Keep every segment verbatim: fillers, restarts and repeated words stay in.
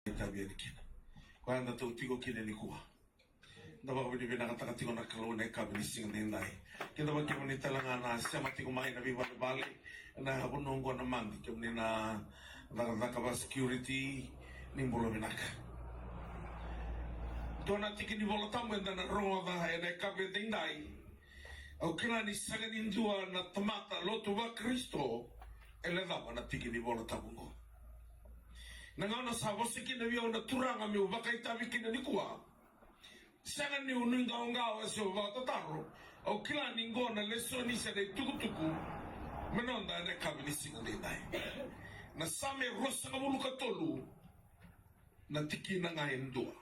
itavi yani kina. Koya eda tou tiko kina nikua. Da vakavinavinakataka tiko na Kalou ena yakavi ni siga daidai. Kidavaki kemuni tale ga na sema tiko mai na veivalevale ena vanua oqo na Madi, kemuni na cakacaka va security, ni bula vinaka. Dua na tiki ni Vola Tabu eda na rogoca ena yakavi daidai. Au kila ni sega ni dua na tamata lotu vaKarisito e lecava na tiki ni Vola Tabu oqo. Na gauna sa vosa kina vei au na Turaga meu vakaitavi kina nikua, sega niu nuiqawaqawa se vakatataro, au kila ni qo na lesoni se na itukutuku me noda ena yakavi ni siga daidai. Na Same ruasagavulu ka tolu, na tikina ga e dua.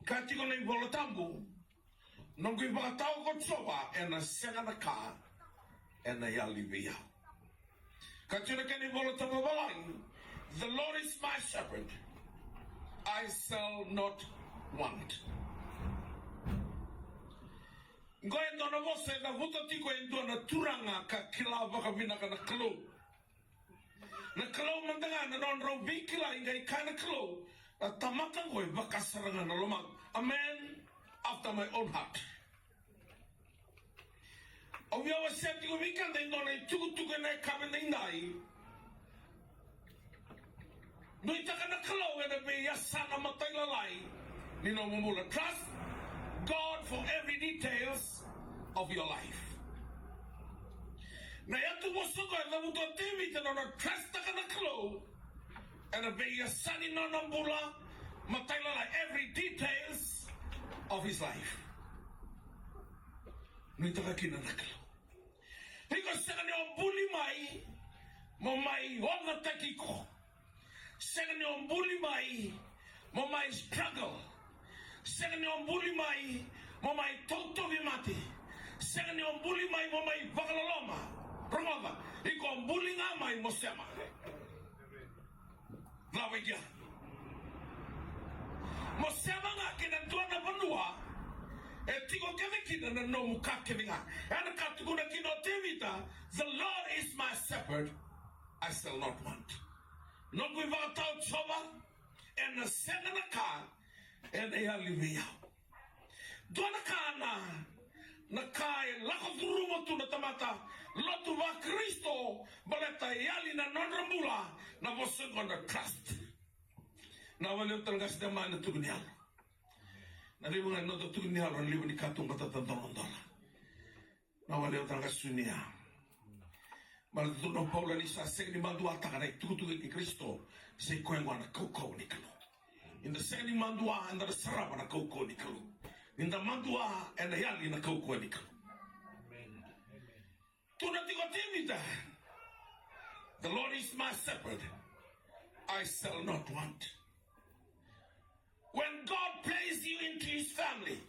Ka tiko na iVola Tabu, noqu ivakatawa ko Jiova ena sega na ka ena yali vei au. Ka tiko na kena iVola Tabu vavalagi, "The Lord is my shepherd, I shall not want." Qo e dua na vosa e cavuta tiko e dua na turaga ka kila vakavinaka na Kalou. Na Kalou mada ga na nodrau veikilai, qai kaya na Kalou, na tamata qo e vaka sara ga na lomaqu. A man after my own heart. Au via wasea tiko vei keda e dua na itukutuku ena yakavi daidai. Nuitaka na Kalou ena veiyasana matailalai ni nomu bula. Trust God for every details of your life. Na yatu vosa qo e cavuta o Tevita na nona trust-taka na Kalou ena veiyasana ni nona bula matailalai, every details of his life. Nuitaka kina na Kalou. Iko sega ni o buli mai mo mai ogataki iko. Sega ni o buli mai mo mai struggle. Sega ni o buli mai mo mai tautovi mate. Sega ni o buli mai mo mai vakaloloma. Rogoca, iko o buli ga mai mo sema. Cava i kea? Mo sema ga ki na dua na vanua e tiko kece kina na nomu ka kece ga. Ena ka tukuna kina o Tevita, "The Lord is my shepherd, I shall not want." Noqu ivakatawa o Jiova, ena sega na ka ena yali vei au. Dua na ka na, na ka e lako curuma tu na tamata lotu vaKarisito, baleta e yali na nodra bula na vosa qo na trust. Na wale o talagasi de mai na tuku ni yalo. Na veivuga na noda tuku ni yalo na levu ni katuba tata doladola. Na wale o talagasi sunia. Baleta tu na Paula ni sa sega ni maduataka na itukutuku kei Karisito, sa i koya gona na kaukauwa ni Kalou. Ni da sega ni madua, eda na sarava na kaukauwa ni Kalou. Ni da madua, ena yali na kaukauwa ni Kalou. Amen. Amen. Tukuna tiko o Tevita, "The Lord is my shepherd, I shall not want." When God places you into his family,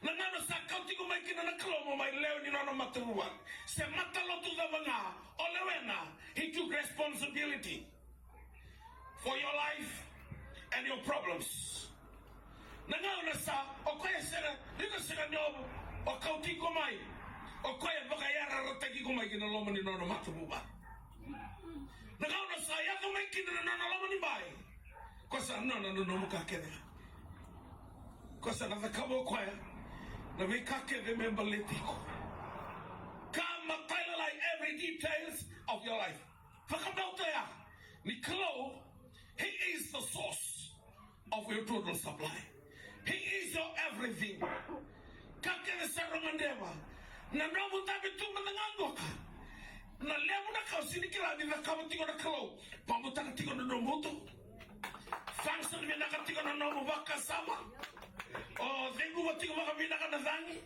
na gauna sa kauti iko mai kina na Kalou mo mai lewe ni nona matavuvale, se matalotu cava ga o lewena, he took responsibility for your life and your problems. Na gauna sa, o koya sega, iko sega ni o, o kauti iko mai, o koya vakayarayarataki iko mai kina loma ni nona matavuvale. Na gauna sa yaco mai kina na nona loma ni bai, ko sa nona na nomu ka kece. Ko sa na cakava o koya na veika kece me baleti iko. Ka matailalai every details of your life. Vakabauta ya ni Kalou, he is the source of your total supply. He is your everything. Ka kece sa rau gadreva na nomu cabe tu mada ga qoka. Na levu na ka o sega ni kila ni cakava tiko na Kalou. Vakabutaka tiko na nomu uto. Function vinaka tiko na nomu vakasama. O ceguva tiko vakavinaka na cagi.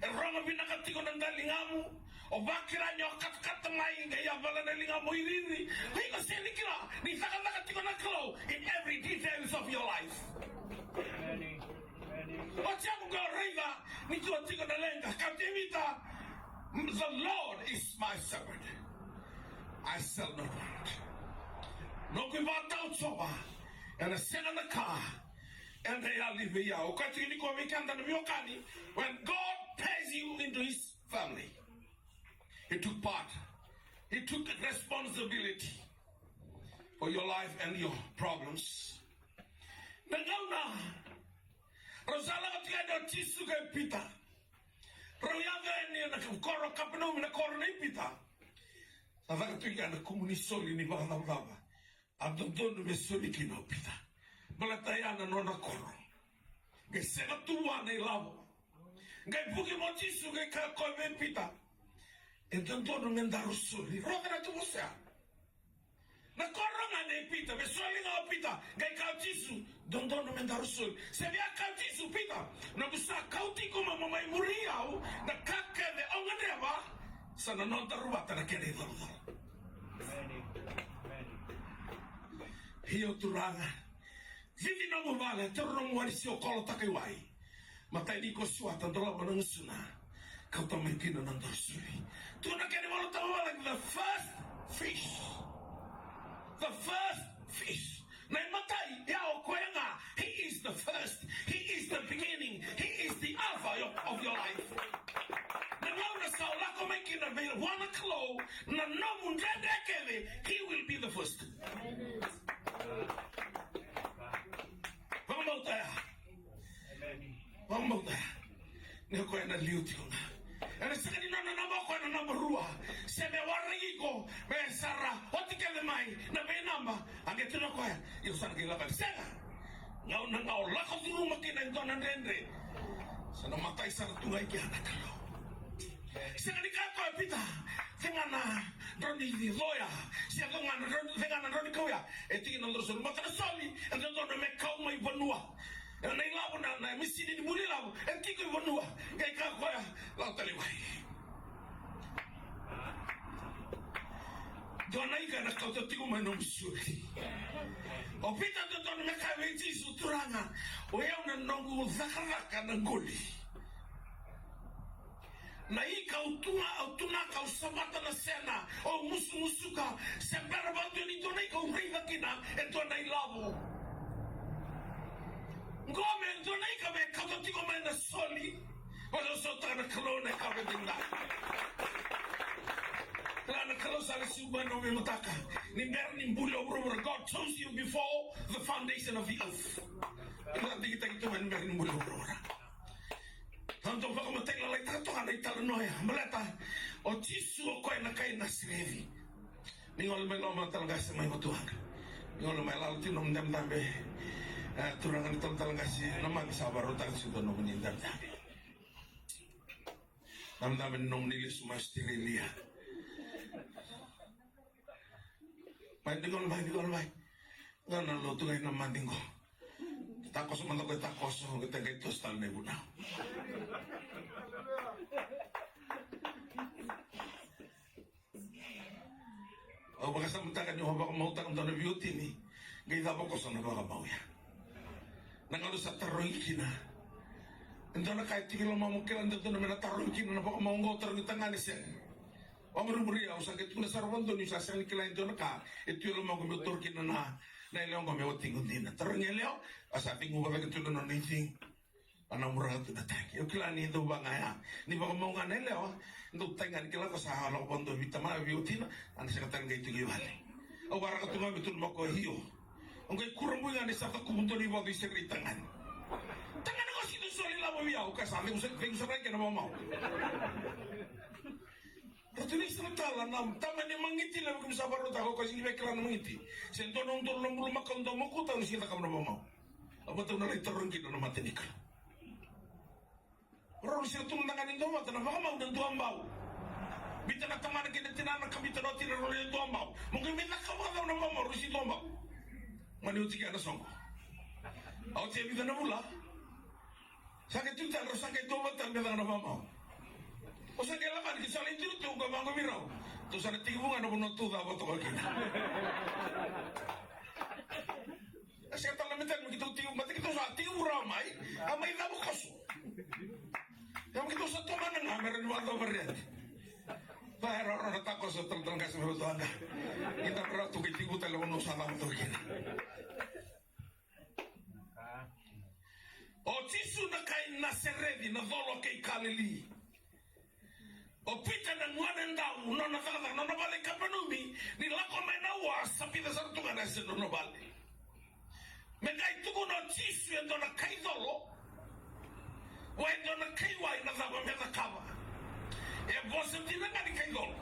E rogo vinaka tiko na daligamu. O vakila ni o katakata mai qai yavala na ligamu o iriiri. Iko sega ni kila ni cakacaka tiko na Kalou in every details of your life. Oti yaku qai o raica ni dua tiko na leqa. Ka Tevita, "The Lord is my shepherd, I shall not want." Noqu ivakatawa o Jiova, ena sega na ka ena yali vei au. Ka tiko ni ko vei keda na veiwekani, when God pays you into his family, he took part. He took responsibility. for your life and your problems. Na gauna rau sa lako tiko yani o Jisu kei Pita, rau yaco yani na koro o Kapenaumi, na koro nei Pita. Sa caka tu i kea na kumu ni soli ni vakacavacava. A dodonu me soli kina o Pita. Baleta ya na nona koro. Qai sega tu vua na ilavo. Qai vuki mai o Jisu qai kaya o koya vei Pita, e dodonu me daru soli. Rogoca na tu vosa ya. Na koro ga nei Pita, me soli ga o Pita. Qai kaya o Jisu, dodonu me daru soli. Se via kaya o Jisu, Pita, noqu sa kau tiko mai mo mai muri au, na ka kece o gadreva sa na nodaru vata na kena icolacola. Io Turaga, cici nomu vale, taura nomu wai ni sio, kolotaka i wai. Matai ni kosiwata, dolava na gusuna, kauta mai kina na daru soli. Tukuna kena iVolatabu vale, the first fish. The first fish. Na imatai, ya o koya ga. He is the first. He is the beginning. He is the Alpha of, of your life. Na gauna sa o lako mai kina vei vua na Kalou na nomu dredre kece, he will be the first. Vakabauta ya. Vakabauta ya. Ni o koya na liu tiko ga. Ena sega ni nona naba o koya na naba rua. Se me waraki iko me sa ra oti kece mai na veinaba. A qai tukuna o koya, ia au sa na qai lako. Sega. Gauna ga o lako curuma kina e dua na dredre, sa na matai sara tu ga i kea na Kalou. Sega ni kaya o koya, Pita, cega na drau ni coya, se cega na drau, cega na drau ni kauya. E tiki na daru soli, baleta na soli e dodonu me kau mai vanua. Ena ilavo, na, na misini ni buli lavo e tiko i vanua. Qai kaya o koya, lako tale i wai. Dua na ika ena kauta tiko mai nomu soli. O Pita dodonu me kaya vei Jisu, Turaga, o yau na noqu cakacaka na qoli. Na ika au tu ga, au tunaka, au savata na sena, au musumusuka, se bera vakadua ni dua na ika au raica kina e dua na ilavo. Qo me dua na ika me kauta tiko mai na soli. Vosota na Kalou na ka vei keda. Kila na Kalou sa lesi uba na umi mataka. Ni bera ni buli o vuravura. God chose you before the foundation of the earth. Ena digitaki tu mai ni bera ni buli o vuravura. Sa dau vakamatailalai taka toka na italanoa ya. Baleta o Jisu o koya na kai Nasareci. Ni gole mai loma, talatala qase mai Vatuwaqa. Ni gole mai lalo tiko nomu dabedabe. E, turaga ni talatala qase, na mami sa varautaka tiko nomu ni dabedabe. Dabedabe ni nomu ni lesu mai Australia. Mai, ni gole mai, ni gole mai. Ga na lotu ga ina madi qo. Takoso mada ko e takoso, qai toso tale na ivunau. Au vakasamataka ni o vakamautaka dua na veiwatini, qai cava koso na vakamau ya. Na gauna sa tarogi kina e dua na ka e tiko i lomamu, kila dodonu me na tarogi kina na vakamau qo, tarogi tagane sega. Au murimuri, au sa qai tukuna sara vakadua niu sa sega ni kila e dua na ka e tu i lomaqu meu tarogi kina na, na yalewa qo me watiqu dina. Tarogi yalewa, a sa cegu vata tu na nona icegu. A na muraka tu na tagi. Au kila ni dau vaka ya. Ni vakamau ga na yalewa, dau tagi ga ni kila ko sa lako vakadua vei tamana, vei watina, a na sega tale qai tu i vale. Au waraka tu ga me tukuna mai o koya, io. Au qai kurabui ga ni sa cakuvu dua na ivodo i sere i tagane. Tagane ko sega ni soli lavo vei au, ka sa cegu sara, cegu sara ga kina vakamau. Ratou ni sa tala na tama ni magiti, levu kemu sa varautaka, o koya sega ni via kila na magiti. Se dua na udolu na bulumakau dau mokuta, au na sega ni cakava na vakamau. Au vata, au na lai tarogi kina na matanikau. Rau na sega tu mada ga ni dua vata na vakamau, na dua bau. Biuta na tamana kei na tinana, ka biuta na watina, rau na dua bau. Mo qai mai cakava vakacava na vakamau, rau sega ni dua bau. Mani oti kea na soqo. A oti e vica na vula. Sa qai tu tale, rau sa qai duavata tale me caka na vakamau. Au sa qai lako yani, keitou sa lai turu tu, au qai vaqo vei rau. Tou sa na tekivu ga na vanua tou cava toka kina. E sega tale na metali me keitou tekivu, baleta keitou sa tekivu rawa mai, a mai cava koso. Ia me keitou sa tomana ga me rawa ni vakacava vei rau. Va e rawarawa na takoso, talatala qase mai Vatuwaqa. Ni da me rawa tou qai tekivu tale na vanua sa cava toka kina. O Jisu na kai Nasareci, na colo kei Kalili. O Pita na gone dau, nona cakacaka, nona vale i Kapenumi, ni lako mai na ua, sa vica sara tu ga na yasa ni nona vale. Me qai tukuna o Jisu e dua na kai colo, vua e dua na kai wai, na cava me cakava? E vosa dina ga ni kai colo.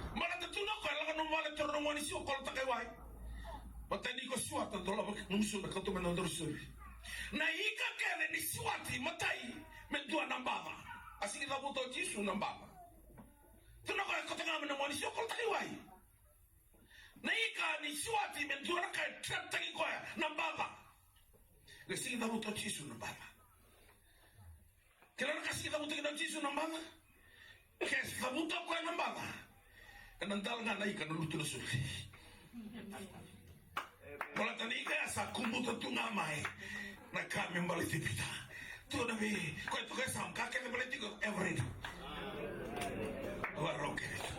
Baleta tu na koya, lako nomu vale, taura na gone, siwa, kolota kai wai. Matai ni iko siwata, dolava nomu suna, kauta mai na nodaru sori. Na ika kece ni siwati, matai, me dua na baca. A sega ni cavuta o Jisu na baca. Tu na koya, kauta ga mai na gone, siwa, kolota kai wai. Na ika ni siwati me dua na ka e threat-taki koya, na baca. Qai sega ni cavuta o Jisu na baca. Kila na ka sega ni cavuta kina o Jisu na baca. Ke cavuta o koya na baca, ena dala ga na ika, na lutu, na soli. Baleta na ika ya sa kubuta tu ga mai na ka me baleti Pita. Tukuna vei koya, tukuna, sa ka kece baleti iko, everything. Varau kece.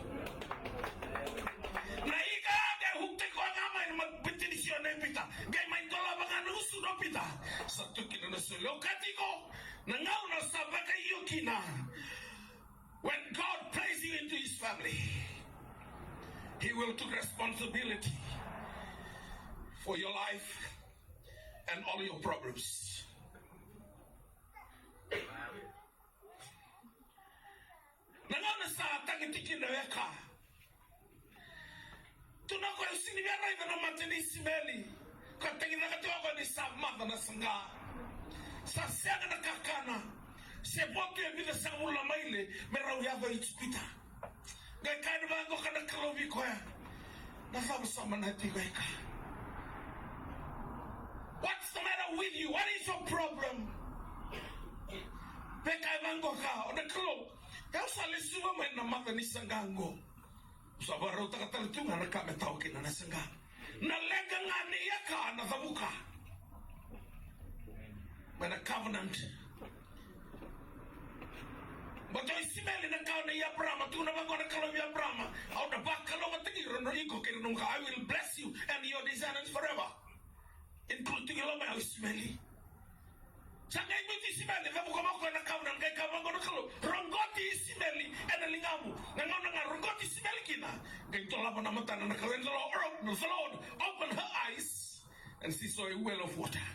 Na ika ya qai hook-taki koya ga mai na matanisiwa nei Pita. Qai mai dolava ga na gusuna o Pita. Sa tu kina na soli. Okati iko na gauna sa vakaio kina. When God places you into His family, He will take responsibility for your life and all your problems. Na gauna sa tagitaki na weka, tu na koya, au sega ni via raica na mata ni Isimeli. Ka tagicaka tiko o koya ni sa maca na saqa. Sa sega na kakana. Se vo tu e vica sagavulu na maile me rau yaco i Ijipita. Qai kaya vaqo na Kalou vei koya, na cava sa manati iko e ka? What's the matter with you? What is your problem? Qai kaya vaqo o na Kalou, au sa lesuva mai na mata ni saqa qo. Sa vakarautaka tale tu ga na ka me tawa kina na saqa. Na leqa ga ni yaka na cavuka mai na covenant. Baleta o Isimeli na kawa nei Abrama, tukuna vaqo na Kalou vei Abrama, au na vakalougatataki iko kei ira na nomu kawa. I will bless you and your descendants forever. Include tiko i loma ya o Isimeli. Sa qai biuti Isimeli, cavuka vaqo na covenant, qai kaya vaqo na Kalou, roqoti Isimeli ena ligamu. Na gauna ga roqoti Isimeli kina, qai dolava na matana na Kalou. And the Lord, the Lord opened her eyes and she saw a well of water.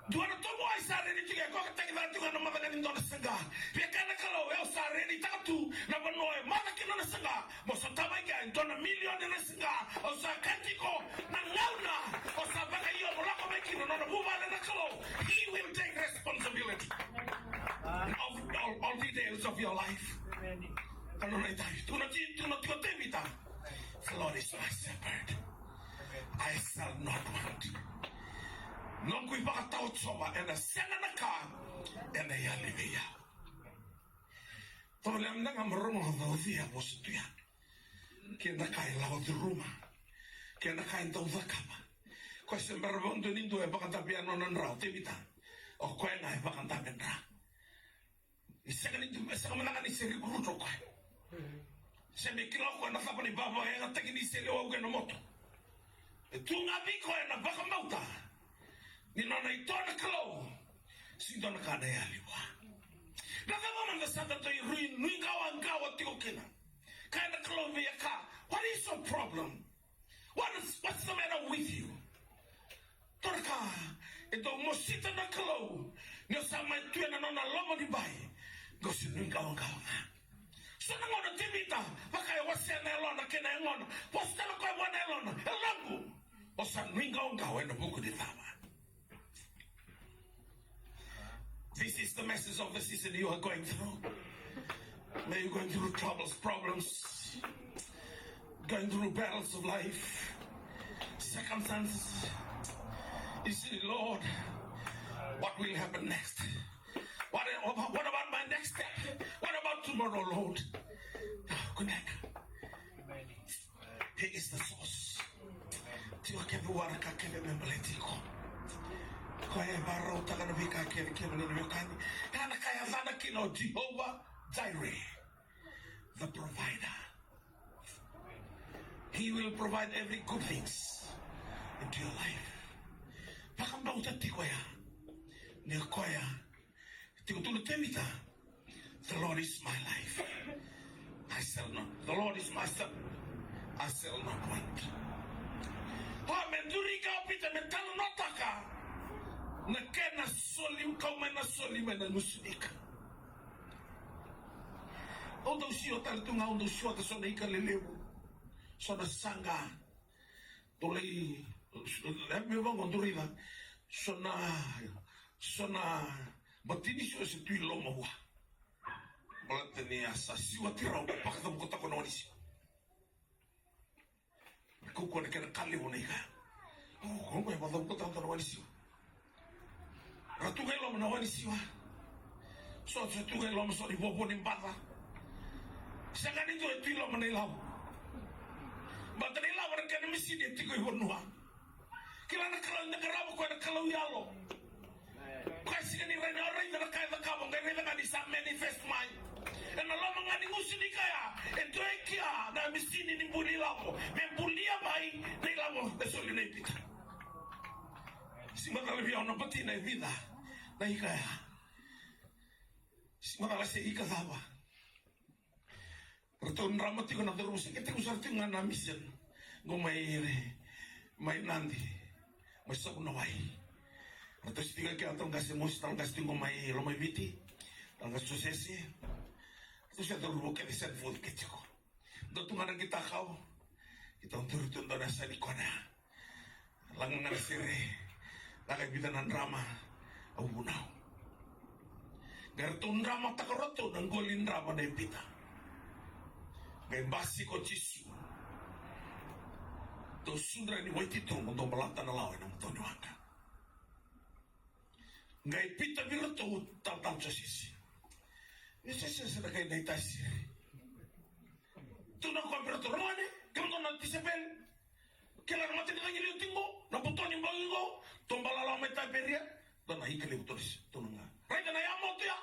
Dua na tobu wai sa redi tiko, e koya ka tagicaka tiko na macaqa ni dua na saqa. Via kaya na Kalou, au sa reditaka tu na vanua e maca kina na saqa. Mo sotava i kea e dua na milioni na saqa. Au sa kaya tiko, na gauna o sa vakaio mo lako mai kina na nona vuvale na Kalou, He will take responsibility of all, all details of your life. Ka nona itavi, tukuna tiko o Tevita, the Lord is my shepherd, I shall not want. Noqu ivakatawa o Jiova, ena sega na ka ena yali vei au. Tovolea mada ga mo rogoca o cei e vosa tu ya. Keda ka e lako curuma, keda ka e dau cakava. Koya se bera vakadua ni dua e vakadabe na nona dra, o Tevita. O koya ga e vakadabe dra. Ni sega ni dua, e sega mada ga ni se recruit o koya. Se me kila o koya na cava na ivakavakayagataki ni se lewa au kei na moto. E tu ga vei koya na vakabauta ni nona itoa na Kalou, sega ni dua na ka na yali vua. Na cava mada sa da dui rui nuiqawaqawa tiko kina? Kaya na Kalou vei Aka, what is your problem? What is, what's the matter with you? Toraka, e dau mosita na Kalou ni o sa mai tu ena nona loma ni bai, qo se nuiqawaqawa ga. So na gauna o Tevita vaka e wasea na yalona kei na yagona, vosa tale o koya vua na yalona, yaloqu, o sa nuiqawaqawa ena vuku ni cava? This is the message of the season you are going through. May you going through troubles, problems, going through battles of life, circumstances. You say, Lord, what will happen next? What, what about my next step? What about tomorrow, Lord? Kuneka. He is the source. Tiko kece vua na ka kece me baleti iko. Koya e vakarautaka na veika kece, kece na veiwekani. Ka na ka e yacana kina o Jehovah Jireh, the provider. He will provide every good things into your life. Vakabauta tiko ya. Ni koya tiko tu na Tevita. The Lord is my life. I shall not. The Lord is my shepherd. I shall not want. O me duri ka o Pita me talanoataka na kena soli, kau mai na soli mai na gusu ni ika. Au dau sio tale tu ga, au dau sio tale so na ika lelevu. So na saqa. Dou lai, e me vaqo dou raica. So na, so na matanisiwa se tu i loma vua. Baleta ni a sa siwa tiko rau, vakacavukataka na wai ni siwa. Kaukaua na kena ka levu na ika. O, kaukaua e vakacavukataka na wai ni siwa. Ra tu ga i loma na wai ni siwa. So, so tu ga i loma so ni vovo ni baca. Sega ni tu e tu i loma na ilavo. Baleta na ilavo na kena misini e tiko i vanua. Kila na Kalou ni qarava, koya na Kalou yalo. Koya sega ni raica, raica na ka e cakava, qai raica ga ni sa manifest mai. Ena loma ga ni gusu ni ika ya, e dua e kia na misini ni buli ilavo. Me bulia mai na ilavo e soli nei Pita. Sega ni macala vei au na batina e vica na ika ya. Sega ni macala se ika cava. Ratou drama tiko na cauravou, se qai tekivu sara tiko ga na mission qo mai, mai Nadi, mai Savuwai. Ratou se tiko kea, tale qase mosi, tale qase tiko qo mai Lomaiviti, tale qase Josese. Ratou se cauravou kece, send forth ke tiko. Dua tu ga na qita kau, qita duri tu dua na yasa ni kona. Laga ga na sere, laga e vica na drama, au vunau. Qai ratou dramataka ratou na qoli drama nei Pita. Qai basika o Jisu. Dou sudra ni waitito mo dou balata na lawa ena matai ni waqa. Qai Pita vei iratou, talatala Josese. Ni Josese na kai na itasi. Tukuna o koya vei iratou, ragone, kemudou na tisaipeli. Kila na mata ni cagi liu tiko qo, na buto ni bogi qo, tou balala mai Taberia, dua na ika levu tou na, tou na ga. Raica na yamotu ya.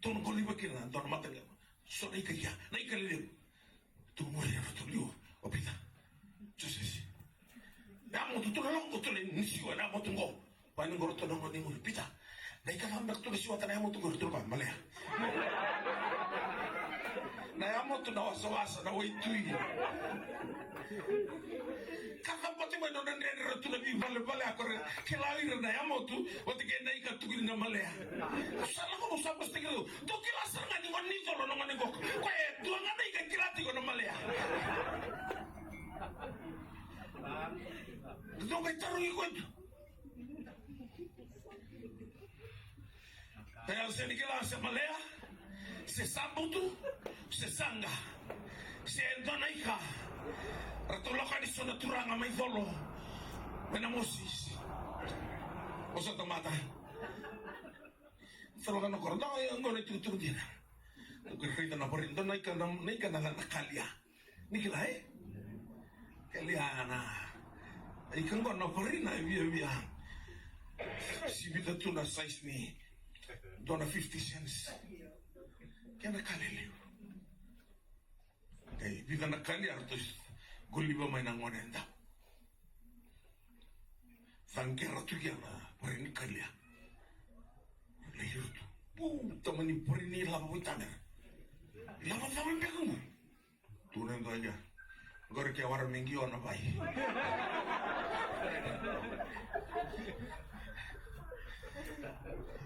Tou na qoliva kina, dua na mata ni, so na ika ya, na ika levu. Tou muri iratou liu, o Pita. Josese. Na yamotu tou na lako, tou na nisiwa, na yamotu qo. Vaka ni qori tou na gone ni muri, Pita. Na ika cava beka tou na siwata na yamotu qori, tou na malea. Na yamotu na wasawasa, na waitui. Ka cava beka mai nona dredre ratou na veivalevale a qori, kila ira na yamotu, vata kei na ika tukuni na malea. Sa lako mo sa basta kila. Dou kila sara ga ni gone ni colo na gone qo. Koya e dua ga na ika kila tiko na malea. Dou qai tarogi koya tu. E, au sega ni kila se malea, se sabutu, se saqa, se dua na ika. Ratou lako yani so na turaga mai colo, mai na mosi. Vosota mata. Colo ga na koro, dua, e, qo na itukutuku dina. Qo raica na vari, dua na ika na, na ika na, na kalia. Ni kila, e? Kalia na. Ika qo na vari na viavia. Sivita tu na size ni dua na fifty cents. Kena ka lelevu. Qai vica na kalia ratou qoliva mai na gone dau. Caqera tu kina na vari ni kalia. Lai ira tu. Pu, tamani vari ni lava vaitamera. Lava cava beka qo? Tukuna e dua ya. Qori ke wara me qio na vai.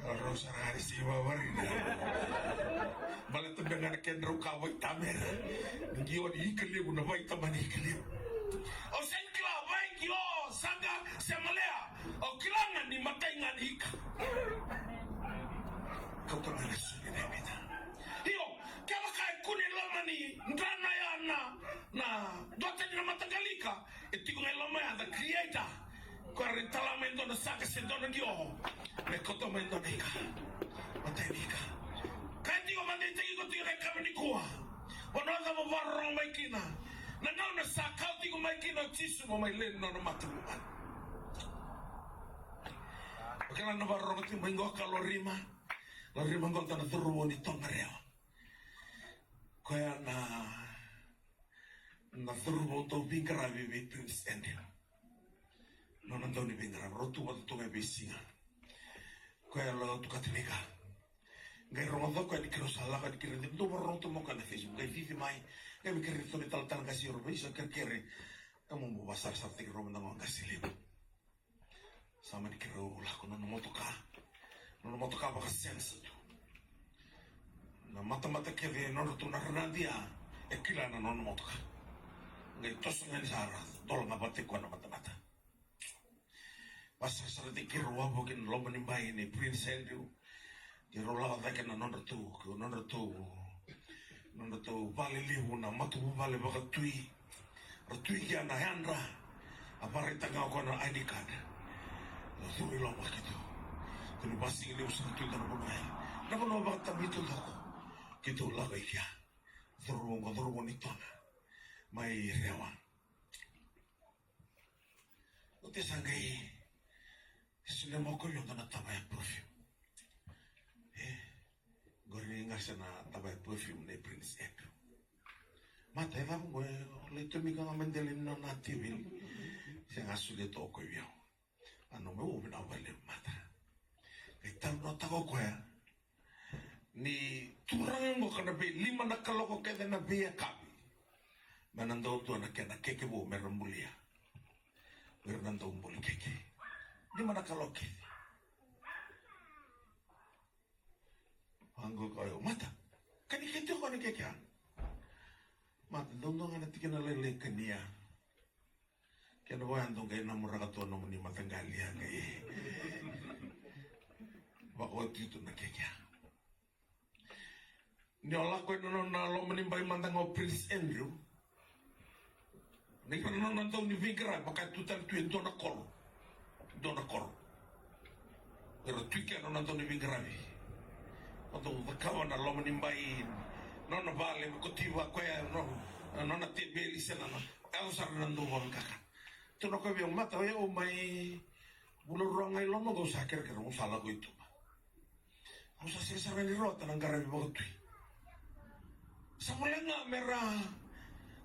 Rau sara ga ni sega ni vavarina. Baleta beka ga na kedrau ka vaitamera. Qio ni ika levu na vaitamani ika levu. Au sega ni kila va e qio, saqa se malea. Au kila ga ni matai ga ni ika. Kauta ga na sui ni David. Io, kevaka e kune loma ni drana ya na, na duatani na mataqali ika. E tiko ga i loma ya the creator. Koya e tala mai e dua na saqa se dua na qio me kauta mai e dua na ika. Matai ni ika. Ka e tiko mada e tiko, tiko na ika nikua. Vanua cava vakarorogo mai kina? Na gauna sa kau tiko mai kina o Jisu mo mai lewe ni nona matavuvale. O kila na vakarorogo tiko mai qo ka Lorima. Lorima qo dua na cauravou ni Tongarewa. Koya na Na cauravou dau veiqaravi vei Prince Andrew. Nona dau ni veiqaravi, rau tu vata tu ga e veisiga. Koya e lako tu Katilika. Qai rogoca o koya ni keirau sa lako yani, keirau dau vakarorogo tu mai o koya na Facebook, qai cici mai. Qai mai keirau tu na italatala qase, rau mai sa kerekere. Ka mo bau vakasarasarataki rau mada ga o qase levu. Sa mani keirau lako, nona motoka. Nona motoka vakasensa tu. Na matamata kece e nodratou na ranadi ya, e kila na nona motoka. Qai toso ga yani sara, dola ga vata koya na matamata. Vakasarasarataki keirau wavoki na loma ni bai nei Prince Andrew. Keirau lako cake na nodratou, nodratou, nodratou vale levu, na matavuvale vakatui. Ra tui kina na yadra. A vakaraitaka ga o koya na I D card. Ra curu i loma keitou. Tou ni vakasigalevu sara tu i dua na vanua. Na vanua vakatabi taucoko. Keitou lako i kea. Cauravou qo, cauravou ni Toga. Mai Rewa. Oti sa qai solia mai o koya e dua na tavaya perfume. E, qori ga sa na tavaya perfume nei Prince Andrew. Mata, e cava qo, e lai tomika ga mai dela ni nona teveli. Sega, solia toka o koya vei au. A, nomu, au vinaka vakalevu, mata. Qai talanoataka o koya ni turaga qo ka na veilima na kaloko kece na veiyakavi. Me na dau dua na kena keke vou me ra bulia. O ira na dau buli keke. Lima na kaloko kece. Vaqo o koya, mata. Kani kete o koya na keke ya. Mata, dau dua ga na tikina lailai kania. Kena vo ya dou qai namuraka tu na nomuni mataqali ya qai vakaoti tu na keke ya. Ni o lako ena nona loma ni bai mada ga o Prince Andrew. Ni kena nona dau ni veiqaravi, vaka e tu tale tu e dua na koro. Dua na koro. Era tu kina nona dau ni veiqaravi. O dau cakava na loma ni bai, nona vale, me kotiva koya, no, nona teveli se na, na, e au sara na dau vakavinakata. Tukuna o koya vei au, mata, o yau mai vula rua ga i loma qo au sa kerekere, au sa lako i tuba. Au sa sega sara ni rawata na qaravi vakatui. Sa voleka ga me ra,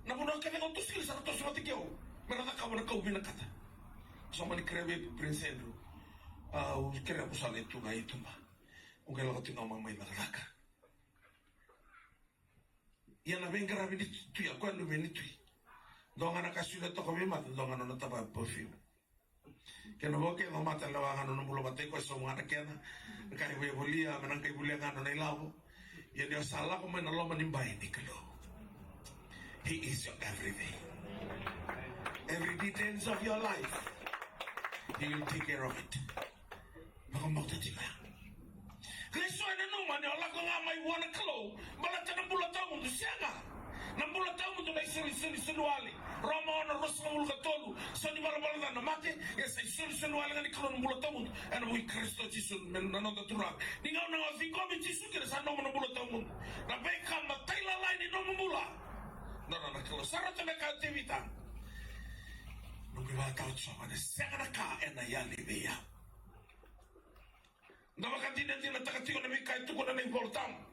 na vanua kece ga au toso kina sa ra toso vata kei au. Me ra cakava na ka au vinakata. Sa mani kerea vei Prince Andrew. A, au kerea mo sa lai tu ga i tuba. Au qai lako tiko ga mai, mai cakacaka. Ia na veiqaravi ni tui, a koya luve ni tui. Dua ga na ka solia toka vei mata, dua ga nona tavaya perfume. Kena vo kece o mata, lewa ga nona bula vata kei koya, sauma ga na kena. Na ka e via volia, me na qai volia ga nona ilavo. Ia ni o sa lako mai na loma ni bai ni Kalou. He is your everything. Every details of your life, he will take care of it. Vakabauta tiko ya. Qai so e nanuma ni o lako ga mai vua na Kalou baleta na bula tawamudu, sega. Na bula tawamudu na isolisoli, soli wale. Roma ono, ruasagavulu ka tolu. So ni valavala ca na mate, ia sa isolisoli wale ga ni Kalou na bula tawamudu ena vuku i Karisito Jisu, me na noda Turaga. Ni gauna ga o ciqomi Jisu kina, sa nomu na bula tawamudu. Na veika matailalai ni nomu bula, nona na Kalou. Sa rauta me kaya o Tevita, noqu ivakatawa Jiova, ena sega na ka ena yali vei au. Da vakadinadinataka tiko na veika e tukuna na iVolatabu.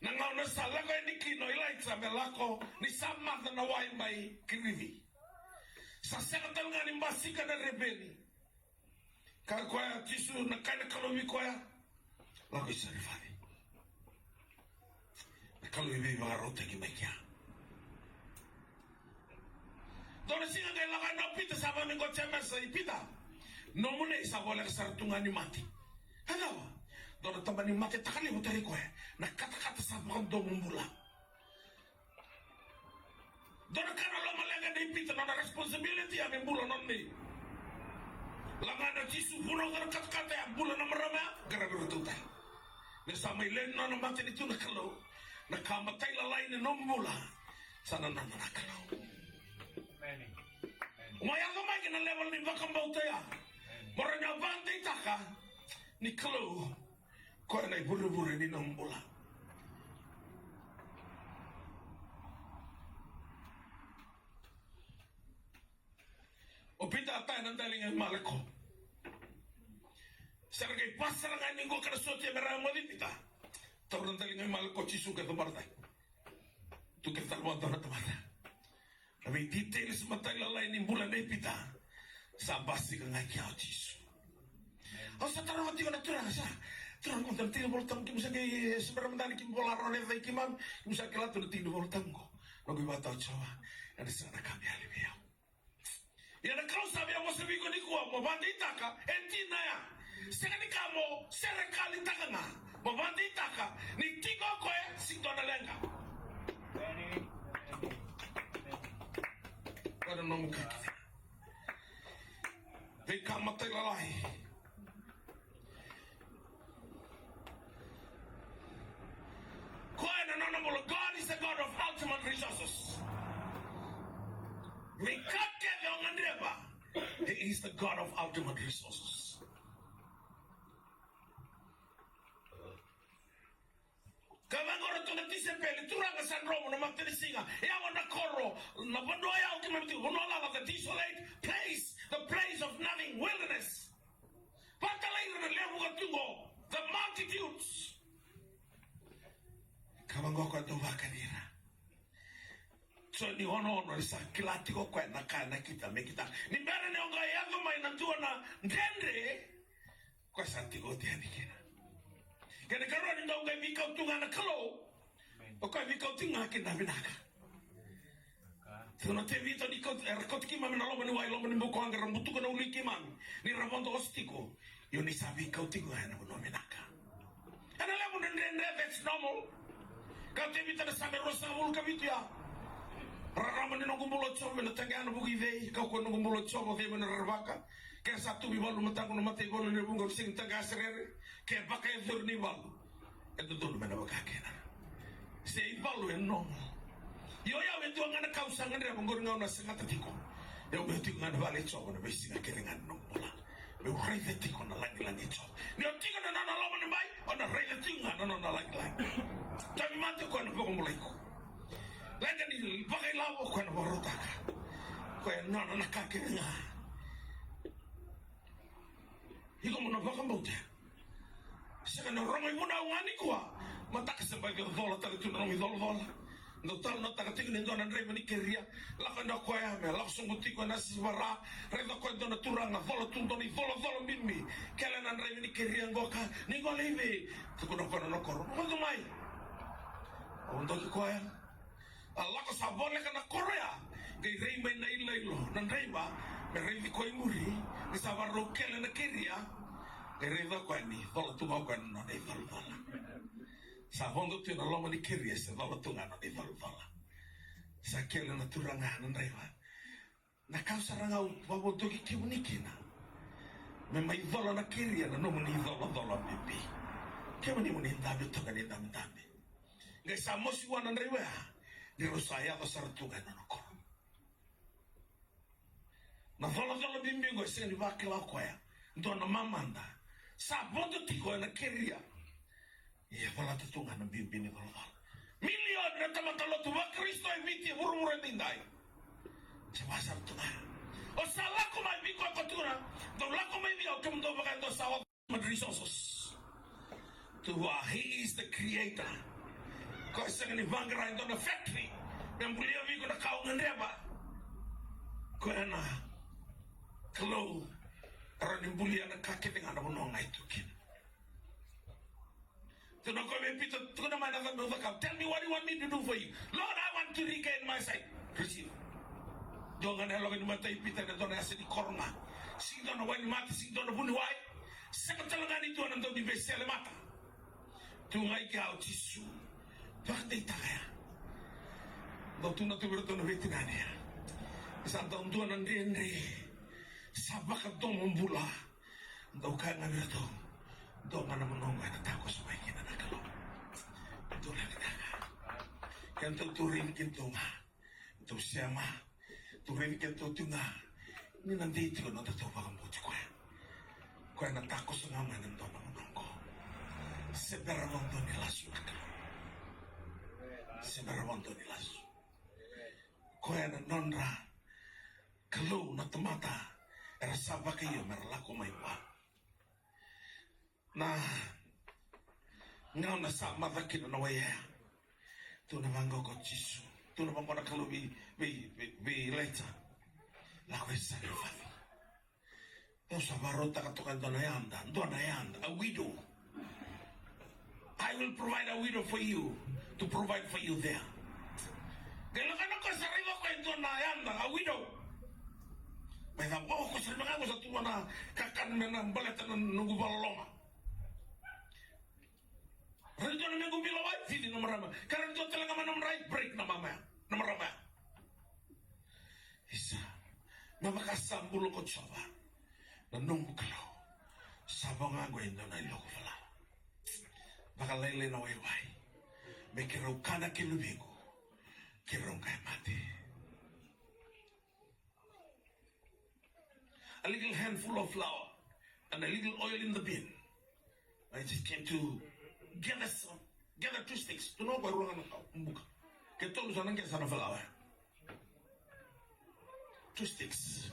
Na gauna sa lako yani kina o Ilaija me lako, ni sa maca na wai mai Kirici. Sa sega tale ga ni basika na reveni. Kaya o koya, Jisu, na kaya na Kalou vei koya, lako i Sarefati. Na Kalou e veivakarautaki mai kea. Dua na siga qai lako yani o Pita, sa vakameqoti Jemesa, i Pita, nomu nei sa voleka sara tu ga ni mate. A cava? Dua na taba ni mate takalevu tarai koya, na katakata sa vakadomo bula. Dua na ka na lomaleqa nei Pita, nona responsibility ya me bula nona nei. Lako yani o Jisu, vunauca na katakata ya, bula na marama ya, qaravi iratou tale. Ni sa mai lewe ni nona matanitu na Kalou, na ka matailalai ni nomu bula sa nanuma na Kalou. Amen. Amen. Mo yaco mai ki na level ni vakabauta ya. Amen. Mo rawa ni vakadeitaka ni Kalou, koya na ivurevure ni nomu bula. O Pita a taya na daliga i Maleko. Sa ra qai pasa sara ga yani qo ka na sotia me ra yamoci Pita. Taura na daliga i Maleko, Jisu qai cabora cake. Tu kece tale vua dua na tamata. Na vei details matailalai ni bula nei Pita sa basika ga i kea o Jisu. Au sa taroga tiko na Turaga, sa Turaga, na tiki ni Volatabu, keimami sa qai, e, se bera mada ni keimami vola rawa na yaca i keimami, keimami sa kila tu na tiki ni Volatabu qo. Noqu ivakatawa Jiova, ena sega na ka me yali vei au. Ia na Kalou sa via vosa vei iko nikua, mo vakadeitaka, e dina ya. Sega ni ka mo serekalitaka ga, mo vakadeitaka ni tiko o koya, sega ni dua na leqa. Koya na nomu ka kece. Veika matailalai. Koya na nona bula. God is the God of ultimate resources. Veika kece o gadreva, He is the God of ultimate resources. Ka vaqora tu na tisaipeli, Turaga sa dromu na matanisiga, yawa na koro, na vanua yawa keimami tiko, vanua lala, the desolate place, the place of nothing, wilderness. Vakatalai ira na lewe vuqa tu qo, the multitudes. Ka vaqo koya dau vakani ira. So ni ono ono ni sa kila tiko koya na ka e nakita me kitaka. Ni bera ni o qai yaco mai na dua na dredre, koya sa tiko oti yani kina. Kena ikarua ni dau qai veikau tu ga na Kalou, o koya veikau tiko ga kina na vinaka. Tukuna o Tevita ni kau, era kauti keimami na loma ni wai, loma ni bukawaqa, era butuka na ulu i keimami. Ni ra vodo ose tiko, io ni sa veikau tiko ga ena vanua vinaka. Ena levu na dredre, that's normal. Ka Tevita na Same ruasagavulu ka vitu ya. Rarama ni noqu bula o Jiova, me na taqeya na vuku i cei? Ka o koya noqu bula o Jiova, o cei me na rerevaka? Ke sa tu veivalu mataqu na mataivalu ni vuqa, au sega ni taqeya se rere. Ke vakayacori na ivalu, e dodonu me na vaka kina. Se ivalu e normal. Io, o yau e dua ga na ka au sa gadreva qori ga au na segata tiko. Au meu tiko ga na vale i Jiova na veisiga kece ga ni noqu bula. Meu raica tiko na lagilagi i Jiova. Ni o tiko na nona loma ni bai, o na raica tiko ga na nona lagilagi. Tauvimate o koya na vakabulai iko. Leqa ni vakailavo o koya na vakarautaka. Koya e nona na ka kece ga. Iko mo na vakabauta. Sega ni rogo ivunau ga nikua. Mataka se bau colacola tale tu na nomu icolacola. Dau talanoataka tiko ni dua na draiva ni keria. Lako e dua koya me lako sobu tiko ena sivara. Raica koya e dua na turaga cola tu dua na icolacola bibi. Kele na draiva ni keria qoka. Ni gole i vei? Tukuna o koya na nona koro. Vodo mai. Au doki koya. A lako sa voleka na koro ya, qai rai mai na iloilo na draiva me raici koya i muri, ni sa varau kele na keria. Qai raica koya ni cola tu ga o koya na nona icolacola. Sa vodo tu ena loma ni keria se cola tu ga na nona icolacola. Sa kele na turaga na draiva. Na ka au sara ga au vakavodoki kemuni kina, me mai cola na keria na nomuni icolacola bibi. Kemuni mo ni dabe toka ni dabedabe. Qai sa mosi vua na draiva ya, ni rau sa yaco sara tu ga e nona koro. Na colacola bibi qo e sega ni vakila o koya. Dua na mamada sa vodo tiko ena keria. Ia, volata tu ga na bibi ni colacola. Milioni na tamata lotu vaKarisito e Viti, e vuravura edaidai. Se vakasara tu ga. O sa lako mai vei koya ko tukuna, dou lako mai vei au, kemudou vaka e dua sa oca. Ultimate resources. Tu vua, he is the creator. Koya sega ni vaqara e dua na factory me bulia vei iko na ka o gadreva. Koya na Kalou e rawa ni bulia na ka kece ga na vanua ga e tu kina. Tukuna o koya vei Pita, tukuna mai na ka meu cakava. Tell me what you want me to do for you. Lord, I want to regain my sight. Receive. Dua ga na yaloka ni mata i Pita, na dua na yasa ni koro ga. Sega ni dua na wai ni mata, sega ni dua na vuniwai. Sega tale ga ni dua na dau ni veisele mata. Tu ga i kea o Jisu. Vakadeitaka ya. Dau tukuna tu vei iratou na veitinani ya. Sa dau dua na dredre. Sa vakadomobula. Dau kaya ga vei iratou, dua ga na vanua oqo ena takoso mai kina na Kalou. Dou lagitaka. Kedatou raici kedatou ga. Tou sema. Tou raici kedatou tiko ga. Ni na dei tiko na nodatou vakabauti koya. Koya na takoso ga mai na dua na vanua oqo. Se bera vakadua ni lasu na Kalou. Se bera vakadua ni lasu. Koya na nodra Kalou na tamata era sa vakaio mera lako mai vua. Na gauna sa maca kina na wai ya, tukuna vaqo ko Jisu, tukuna vaqo na Kalou vei, vei, vei, vei Ilaija. Lako e Sarefati. Au sa vakarautaka toka e dua na yada, dua na yada, a widow. I will provide a widow for you to provide for you there. Qai lako yani o koya, sa raica o koya e dua na yada, a widow. Mai cava, o, ko sa raica ga, ko sa tu vua na kakana me na baleta na noqu vakaloloma. Raica dua na mequ mila wai, cici na marama. Ka raica dua tale ga mai na madrai, break na mama ya, na marama ya. Isa, me vaka sa bula ko Jiova na noqu Kalou, sa vo ga qo e dua na iloku falawa. Vakalailai na waiwai me keirau kana kei luvequ, keirau qai mate. A little handful of flour and a little oil in the bin. I just came to gather some, gather two sticks. Tukuna o koya, rua ga na kau, buka. Ke tolu sa na qai sa na falawa. Two sticks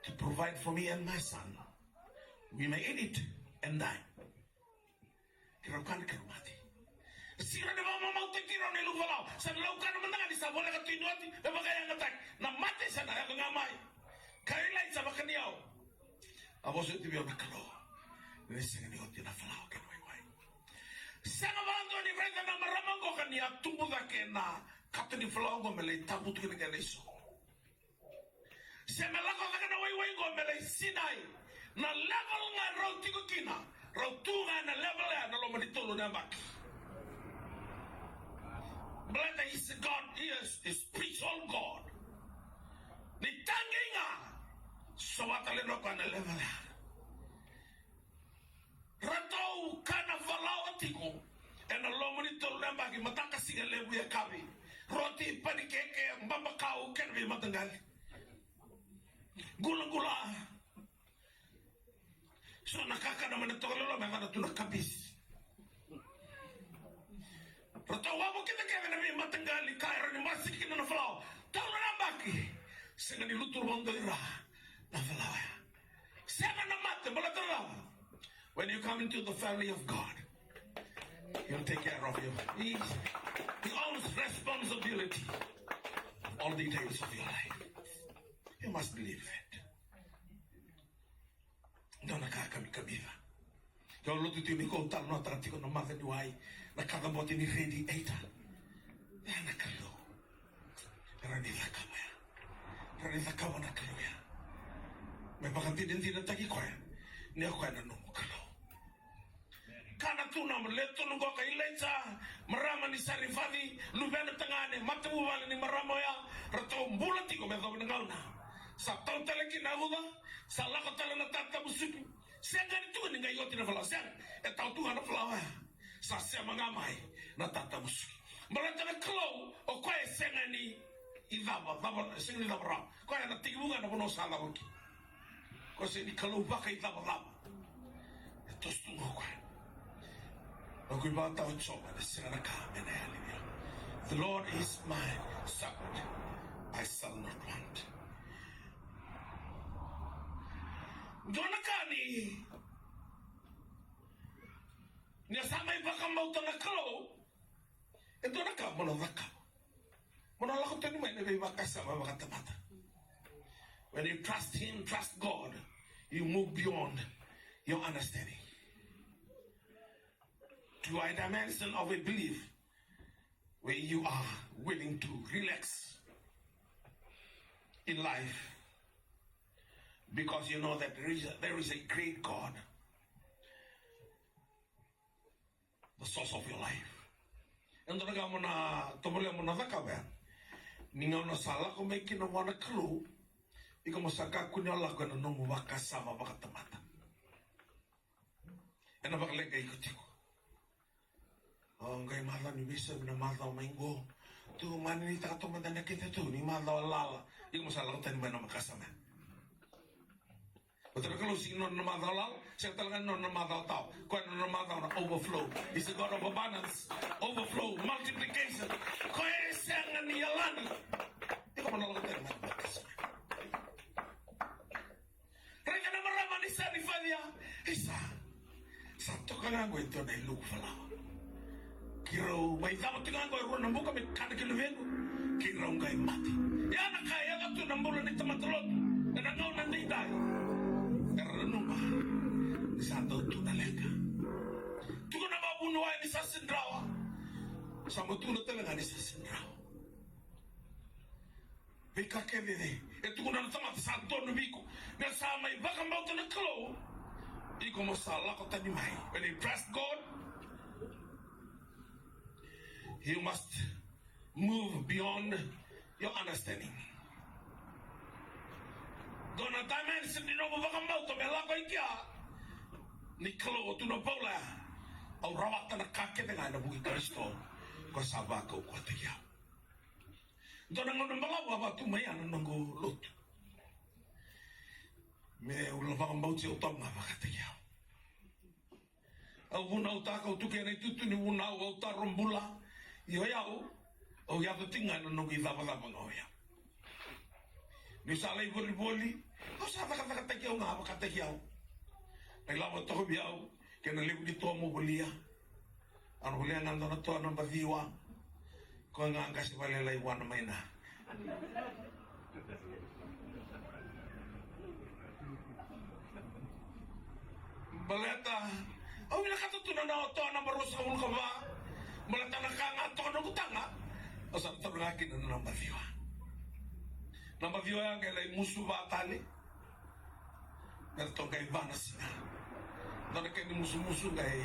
to provide for me and my son. We may eat it and die. Keirau kana, keirau mate. Sega ni vakamamautaki keirau na iloku falawa. Sa na laukana mada ga ni sa voleka tu ni oti, me vakayagataki. Na mate sa na yaco ga mai. Ka Ilaija, vakani au. A vosa oti vei au na Kalou ni sega ni oti na falawa kei na waiwai. Sega vakadua ni raica na marama oqo ka ni a tubu cake na kato ni falawa oqo me lai tabu tu kina kena iso. Se me lako cake na waiwai qo me lai sinai. Na level ga rau tiko kina, rau tu ga na level ya na loma ni tolu na yabaki. Baleta is God, he is a spiritual God. Ni taqei ga, sova tale o koya na level ya. Ratou kana falawa tiko ena loma ni tolu na yabaki, mataka, siga, levu, yakavi. Roti, panikeke, babakau kei na veimataqali. Qulaqula. So na kakana mai na tokalolo me yacana tu na kabisi. Ratou wavokita kece na veimataqali ka era ni basika kina na falawa. Tolu na yabaki. Sega ni lutu vakadua i ra na falawa ya. Sega na mate, baleta na cava? When you come into the family of God, he'll take care of you. He, he owns responsibility of all details of your life. You must believe that. Dua na ka kamikamica. Ke o lotu tiko ni ko talanoataka tiko na maca ni wai, na kacabote ni radiator. Ya na Kalou. Era ni cakava ya. Era ni cakava na Kalou ya. Me vakadinadinataki koya ni o koya na nomu Kalou. Kana tu na lewe tolu qo ka Ilaija, marama ni Sarefati, luvena tagane, matavuvale ni marama oya, ratou bula tiko me yacova na gauna. Sa tau tale kina na uca, sa lako tale na tatamusuki. Sega ni tukuni qai oti na falawa, sega. E tau tu ga na falawa ya. Sa sema ga mai na tatamusuki. Baleta na Kalou, o koya e sega ni icavacava, sega ni cava rawa. Koya ena tekivu ga na vanua sa cava kina. Koya sega ni Kalou vakaicavacava. E toso tu ga o koya. Noqu ivakatawa o Jiova, ena sega na ka me na yali vei au. The Lord is my shepherd, I shall not want. Dua na ka ni, ni a sa mai vakabauta na Kalou, e dua na ka mo na cakava. Mo na lako tani mai na veivakasama vakatamata. When you trust him, trust God, you move beyond your understanding to a dimension of a belief where you are willing to relax in life because you know that there is a, there is a great God, the source of your life. E dua na ka mo na tovolea mo na cakava ya. Ni gauna sa lako mai kina vua na Kalou, iko mo sa kakua ni o lako ena nomu vakasama vakatamata. Ena vakaleqai iko tiko. O qai macawa ni veisau, na macawa mai qo. Tu mani ni taka toka mada na kete tu ni macawa lala. Iko mo sa lako tani mai na vakasama. Baleta na Kalou sega ni nona na macawa lala, sega tale ga ni nona na macawa tawa. Koya na nona macawa na overflow. He's a God of abundance, overflow, multiplication. Koya e sega ni yalani. Iko mo na lako tani mai na vakasama. Raica na marama ni Sarefati ya. Isa. Sa toka ga qo e dua na iluku falawa. Keirau mai cava tiko ga qo e rua na buka me kana kei luvequ. Keirau qai mate. Ya na ka e yaco tu na bula ni tamata lotu ena gauna edaidai. Era nanuma ni sa dau tu na leqa. Tukuna na vavuni wai ni sa Sega ni rawa. Sa mo tukuna tale ga ni sa sega ni rawa. Veika kece e tukuna na tamata sa donu vei iko, me sa mai vakabauta na Kalou, iko mo sa lako tani mai. When you trust God, you must move beyond your understanding. Dua na dimension ni nomu vakabauta me lako i kea. Ni Kalou, o tukuna o Paula, au rawata na ka kece ga ena vuku i Karisito, ko sa vakaukauwataki au. Dua na gauna balavu a vaka tu mai ya na noqu lotu. Me ula vakabauti au toka ga vakataki au. Au vunautaka, au tu kina itutu ni vunau, au taro bula. Io, o yau, au yaco tiko ga ena noqu icavacava ga o yau. Niu sa lai volivoli, au sa cakacakataki au ga vakataki au. Na ilavo toka vei au kei na levu ni toa mo volia. Au na volia ga dua na toa naba ciwa. Koya ga qase vakalailai vua na maina. Baleta au vinakata tu na toa naba ruasagavulu ka va. Baleta na ka ga toka noqu taga, au sa taura ga kina na naba ciwa. Naba ciwa ya qai lai musu va tale. Me ratou qai va na siga. Dua na kena imusumusu qai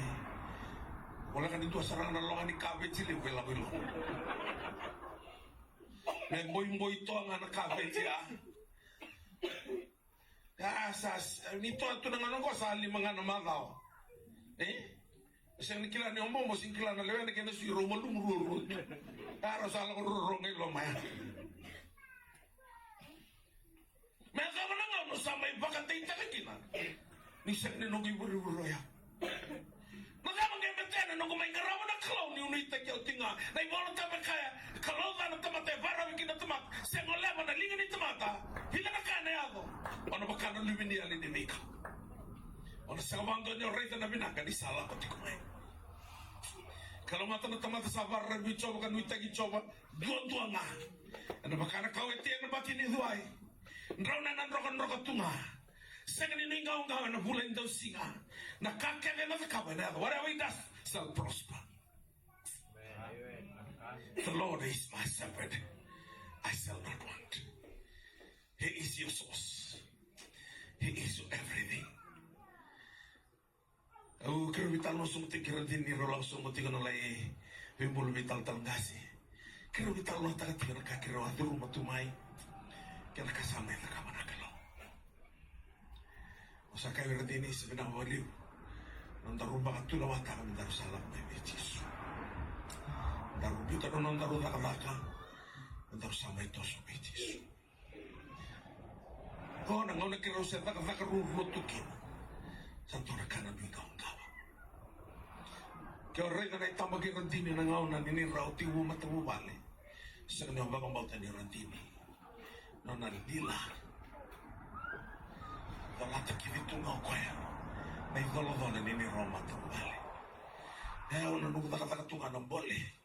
voleka ni dua sara ga na loga ni kaveji levu e lako i loma. Me boiboi toka ga na kaveji ya. Ya sa, ni toka tu na gauna oqo sa lima ga na macawa. E? Sega ni kila ni o Bobo, sega ni kila na lewena kei na sui, rau malumu ruarua tu. Ya rau sa lako ruarua ga i loma ya. Me yacova na gauna au sa mai vakadeitaka kina ni sega ni noqu ivurevure o yau. Na cava qai betena noqu mai qarava na Kalou niu nuitaki au tiko ga? Na iVola Tabu e kaya, Kalou ca na tamata e vakararavi kina na tamata, se goleva na liga ni tamata. Vica na ka ena yaco, o na vaka na luveniyali ni veika. O na sega vakadua ni o raica na vinaka ni sa lako tiko mai. Kalougata na tamata sa vakararavi vei Jiova ka nuitaki Jiova duadua ga. Ena vaka na kau e tea ena bati ni cuai. Drau na, na drokadroka tu ga. Sega ni nuiqawaqawa ena vula ni dausiga. Na ka kece ena cakava ena yaco. Whatever he does shall prosper. The Lord is my shepherd, I shall not want. He is your source. He is your everything. Au keirau veitalanoa sobu tiko kei Radini, rau lako sobu tiko na lai veibulu veitalatala qase. Keirau veitalanoataka tiko na ka keirau a curuma tu mai kei na ka sa mai cakava na Kalou. Au sa kaya vei Radini, sa vinaka vakalevu na nodaru vakatulewataka me daru sa lako mai vei Jisu. Daru biuta na nodaru cakacaka, me daru sa mai toso vei Jisu. Qo na gauna keirau se cakacaka ruarua tu kina. Sa dua na ka na nuiqawaqawa. Ke o raica na itaba kei Radini na gauna ni neirau tekivu matavuvale, sega ni o vakabauta ni o Radini. Nona lila. Colata kivi tu ga o koya na icolacola ni neirau matavuvale. E, au na noqu cakacaka tu ga na bole.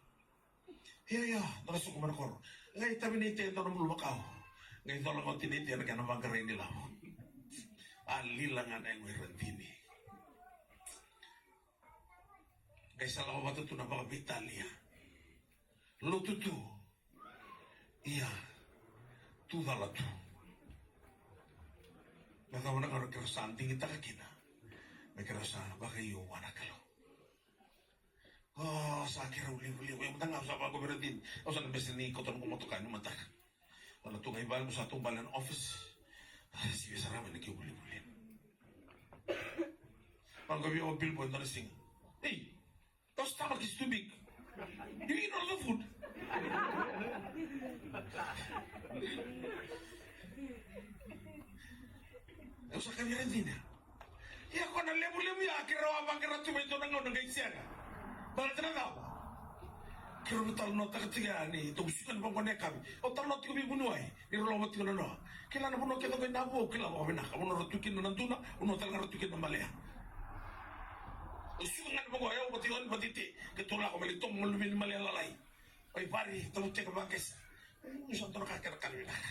Ia, ia, dua na suka mai na koro. Qai tavi na ite e dua na bulumakau. Qai cola ga oti na ite ena kena vaqarai ni lavo. A lila ga na yago i Radini. Qai sa lako vata tu na vakaveitalia. Lotu tu. Ia. Tu cala tu. Na cava na gauna keirau sa digitaka kina me keirau sa vakaiu vua na Kalou. O, sa keirau livaliva. Ia mada ga au sa vaqo vei Radini. Au sa na bese ni kauta noqu motoka ni mataka. Au na tu ga i vale, au sa taubale ena office. A, sivia sara mai na keu livaliva. Vaqo vei au o Bilbo e dua na siga. Ei, your stomach is too big. You eat all the food. Au sa kaya vei Radini. Ia ko na levulevu ya keirau a vaqara tu mai dua na gauna qai sega. Baleta na cava? Keirau veitalanoataka tiko yani, tou suka ni vaqo na yakavi. Au talanoa tiko vei vuniwai, ni rau lako tiko na noa. Kila na vanua kece qo i Navu, au kila vakavinaka. Vanua rau tu kina na duna, vanua tale ga rau tu kina na malea. Au suka ga ni vaqo, au vati oni vati te, keitou lako mai lai tomo na luve ni malea lalai. Vaivari, tauteka vakesa. Au sa dua na ka kena ka vinaka.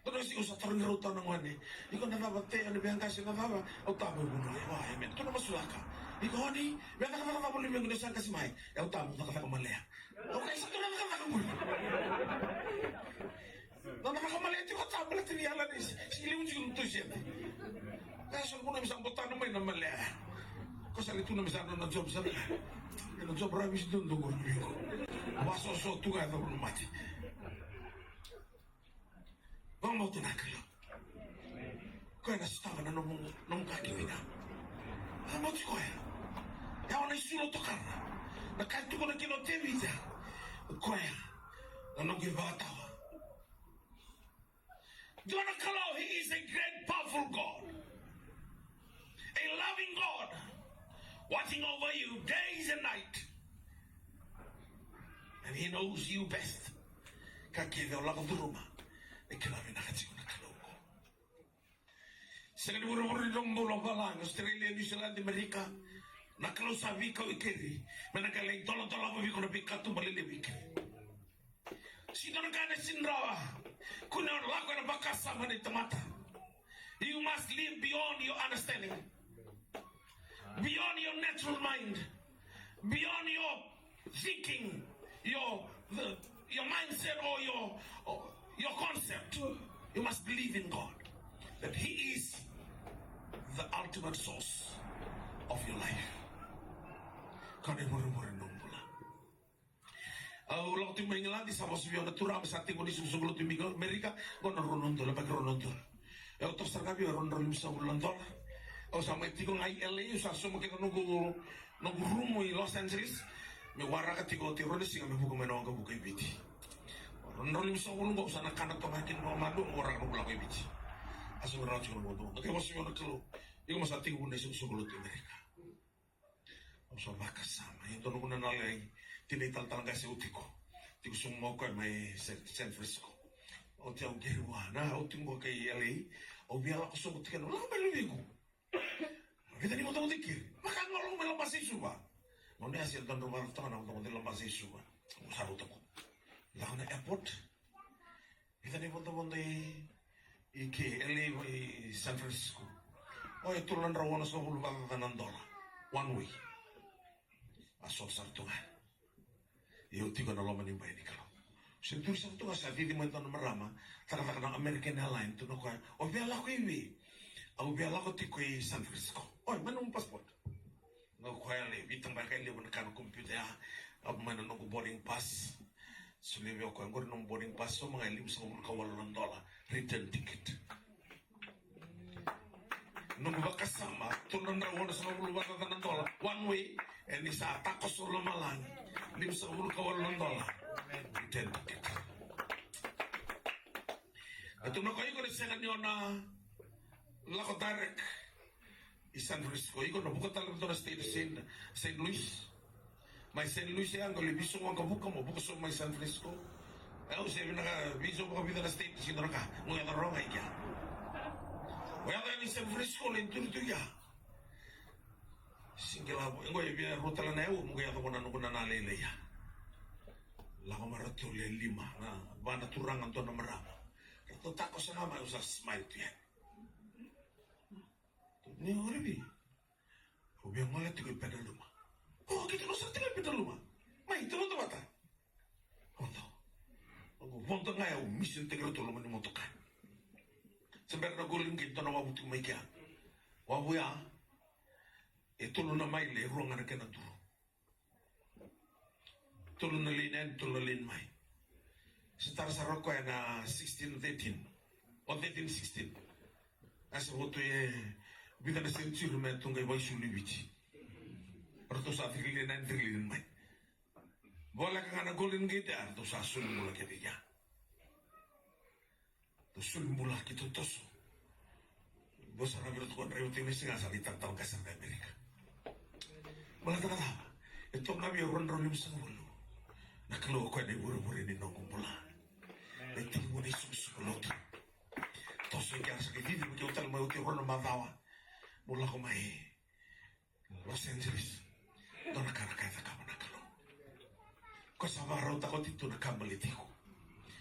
Dua na siga au sa tarogi rau tau na gone, iko na cava, tea, na veiqase, na cava? Au tau mai Vunulewa. Emeni. Tou na masulaka. Iko, oni, veicakacaka cava luvequ ni sa qase mai? E au tau mai cakacaka malea. Au kai sa tou na cakacaka qori. Na cakacaka malea tiko, au tau malea tiko ni yala ni si, si liu tiko na tou sede. Ka so vuna mi sa botana mai na malea. Ko sa li tu na mi sa nona job sa. Na job ra mi si dodonu qori luvequ. Vasoso tu ga e cava na mate. Vakabauta na Kalou. Koya na sotava na nomu, nomu ka kina. Vakabauti koya. Ia o na isulu tokara. Na ka e tukuna kina o Tevita. Koya na noqu ivakatawa. Dua na Kalou, he is a great, powerful God. A loving God, watching over you days and night. And he knows you best. Ka kece o lako curuma, e kila vinaka tiko na Kalou qo. Sega ni vuravura ni nomu bula, o Valagi, Australia, New Zealand, Amerika. Na Kalou sa veikau i keri me na qai lai dolodolova vei iko na veikatuba lelevu i keri. Sega ni dua na ka ena sega ni rawa. Kua ni lako ena vakasama ni tamata. You must live beyond your understanding, beyond your natural mind, beyond your thinking, your, the, your mindset or your, or your concept. You must believe in God, that He is the ultimate source of your life. Ka na ivurevure ni nomu bula. Au lako tiko mai Igiladi, sa vosa vei au na turaga me sa tekivu na isoqosoqo lotu i Amerika, qo na rua na udolu, yabaki rua na udolu. Au toso sara ga vei au e rua na drau limasagavulu na dola. Au sa mai tiko ga i L A, au sa sauma kece na noqu, noqu rumu i Los Angeles. Me waraka tiko oti e rua na siga me vuka mai na waqavuka i Viti. Rua na drau limasagavulu qo au sa na kana toka kina na madua, me waraka noqu lako i Viti. A sa me rawa tiko na madua. Na kai vosa vei au na Kalou, iko mo sa tekivu na isoqosoqo lotu i Amerika. Au sa vakasama, e dua noqu nanale, tinai talatala qase au tiko. Tiko sobu mai o koya mai San, San Francisco. Oti au qiri vua, na au tiko qo kai L A, au via lako sobu tiko, au lako mai luvequ. Vica ni vodovodo i keri. Vaka ga au lako mai Labasa i Suva. Gauna ya se dua drau vaka toka na vodovodo i Labasa i Suva. Au sa rauta qo. Lako na airport. Vica na ivodavoda i, i ke, L A i San Francisco. O, e tolu na drau onosagavulu vakacaca na dola. One way. A sota sara tu ga. Io, tiko na loma ni bai ni Kalou. Se duri sara tu ga, sa cici mai dua na marama, cakacaka na American Airline, tukuna o koya, o via lako i vei? Au via lako tiko i San Francisco. Oi, mai nomu passport. Qo koya lai veitabaki e levu na ka na computer ya. Au mai na noqu boarding pass. Solia vei au koya, qori nomu boarding pass, sauma ga e limasagavulu ka walu na dola. Return ticket. Noqu vakasama, tolu na drau onosagavulu vakacaca na dola. One way, e ni sa takoso lomalagi. Limasagavulu ka walu na dola. Return ticket. E tukuna o koya, iko na sega ni o na lako direct i San Francisco, iko na vuka tale vei dua na state, Saint, Saint Louis. Mai Saint Louis ya qo lai veisogo waqavuka mo vuka sobu mai San Francisco. E au se vinaka veisogo vakavica na state, sega ni dua na ka, mo yaco rawa ga i kea. O yaco yani i San Francisco, lai duri tu ya. Sega ni lavo, e qo e via rua tale na aua mo qai yaco vua na noqu nana lailai ya. Lako mai ratou le lima, na va na turaga, dua na marama. Ratou takoso ga mai, au sa smile tu yani. Ni o Olivi. Au via gole tiko i Petaluma. O, keitou na sara tiko i Petaluma. Mai, tou vodo vata. Vodo. Au vodo ga, au misitaki ratou loma ni motoka. Se bera na Golden Gate, dua na wavu tiko mai kea. Wavu ya e tolu na maile, e rua ga na kena duru. Tolu na lane yani, tolu na lane mai. Se tara sara o koya na sixteen thirteen. O thirteen sixteen. A se votu e vica na century me tu qai vakaisulu i Viti. Ratou sa three lane yani, three lane mai. Voleka ga na Golden Gate, a ratou sa sulu bula kece ya. Tou sulu bula, keitou toso. Dua sara vei iratou ko draiva tiko na siga sa lai talatala qase na Amerika. Baleta na cava? E toka ga vei au rua na drau limasagavulu. Na Kalou o koya na ivurevure ni noqu bula. E tekivu na isoqosoqo lotu. Toso i kea, sa qai cici vei keitou tale mai oti e rua na macawa. Mo lako mai Los Angeles. Dua na ka na ka e cakava na Kalou. Ko sa vakarautaka oti tu na ka baleti iko.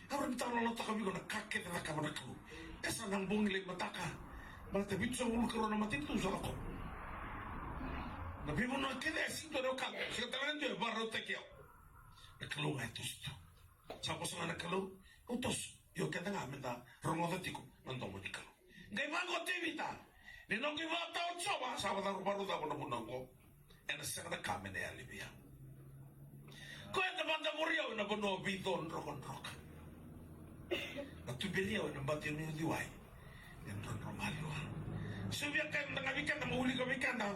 Au rawa ni talanoataka vei iko na ka kece e cakava na Kalou. E sa na bogi lai mataka. Baleta vitusagavulu ka rua na matanitu sa lako. Na veivanua kece e sega ni dua na wekaqu, sega tale ga ni dua e vakarautaki au. Na Kalou ga e toso tu. Sa vosa ga na Kalou, au toso. Io, keda ga meda rogoca tiko na domo ni Kalou. Qai vaqo o Tevita, ni noqu ivakatawa o Jiova, sa vakarau cava na vanua oqo. Ena sega na ka me na yali vei au. Koya ena vakadavori au ena vanua veico drokadroka. Na tuberi au ena bati ni uciwai e drodro maliwa. So via kaya mada ga vei keda, mo wilika vei keda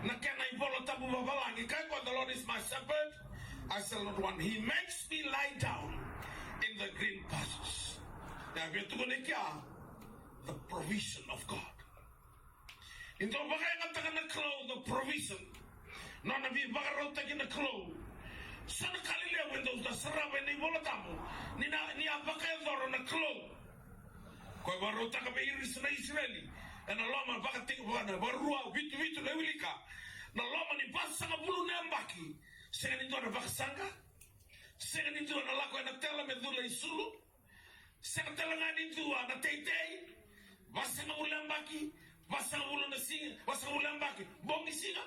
na kena iVola Tabu vavalagi. Kaya koya, "The Lord is my shepherd, I shall not want. He makes me lie down in the green pastures." Na via tukuna e kea, the provision of God. Ni dau vakayagataka na Kalou the provision, nona veivakarautaki na Kalou. So na ka lelevu e dau da sarava ena iVola Tabu, ni na, ni a vakayacora na Kalou. Koya e vakarautaka vei ira na Isireli ena loma, vakatiki vaka na Vakarua vitu vitu, lai wilika. Na loma ni vasagavulu na yabaki, sega ni dua na vakasaqa, sega ni dua na lako ena tela me cula i sulu, sega tale ga ni dua na teitei. Vasagavulu yabaki, vasagavulu na siga, vasagavulu yabaki, bogi siga.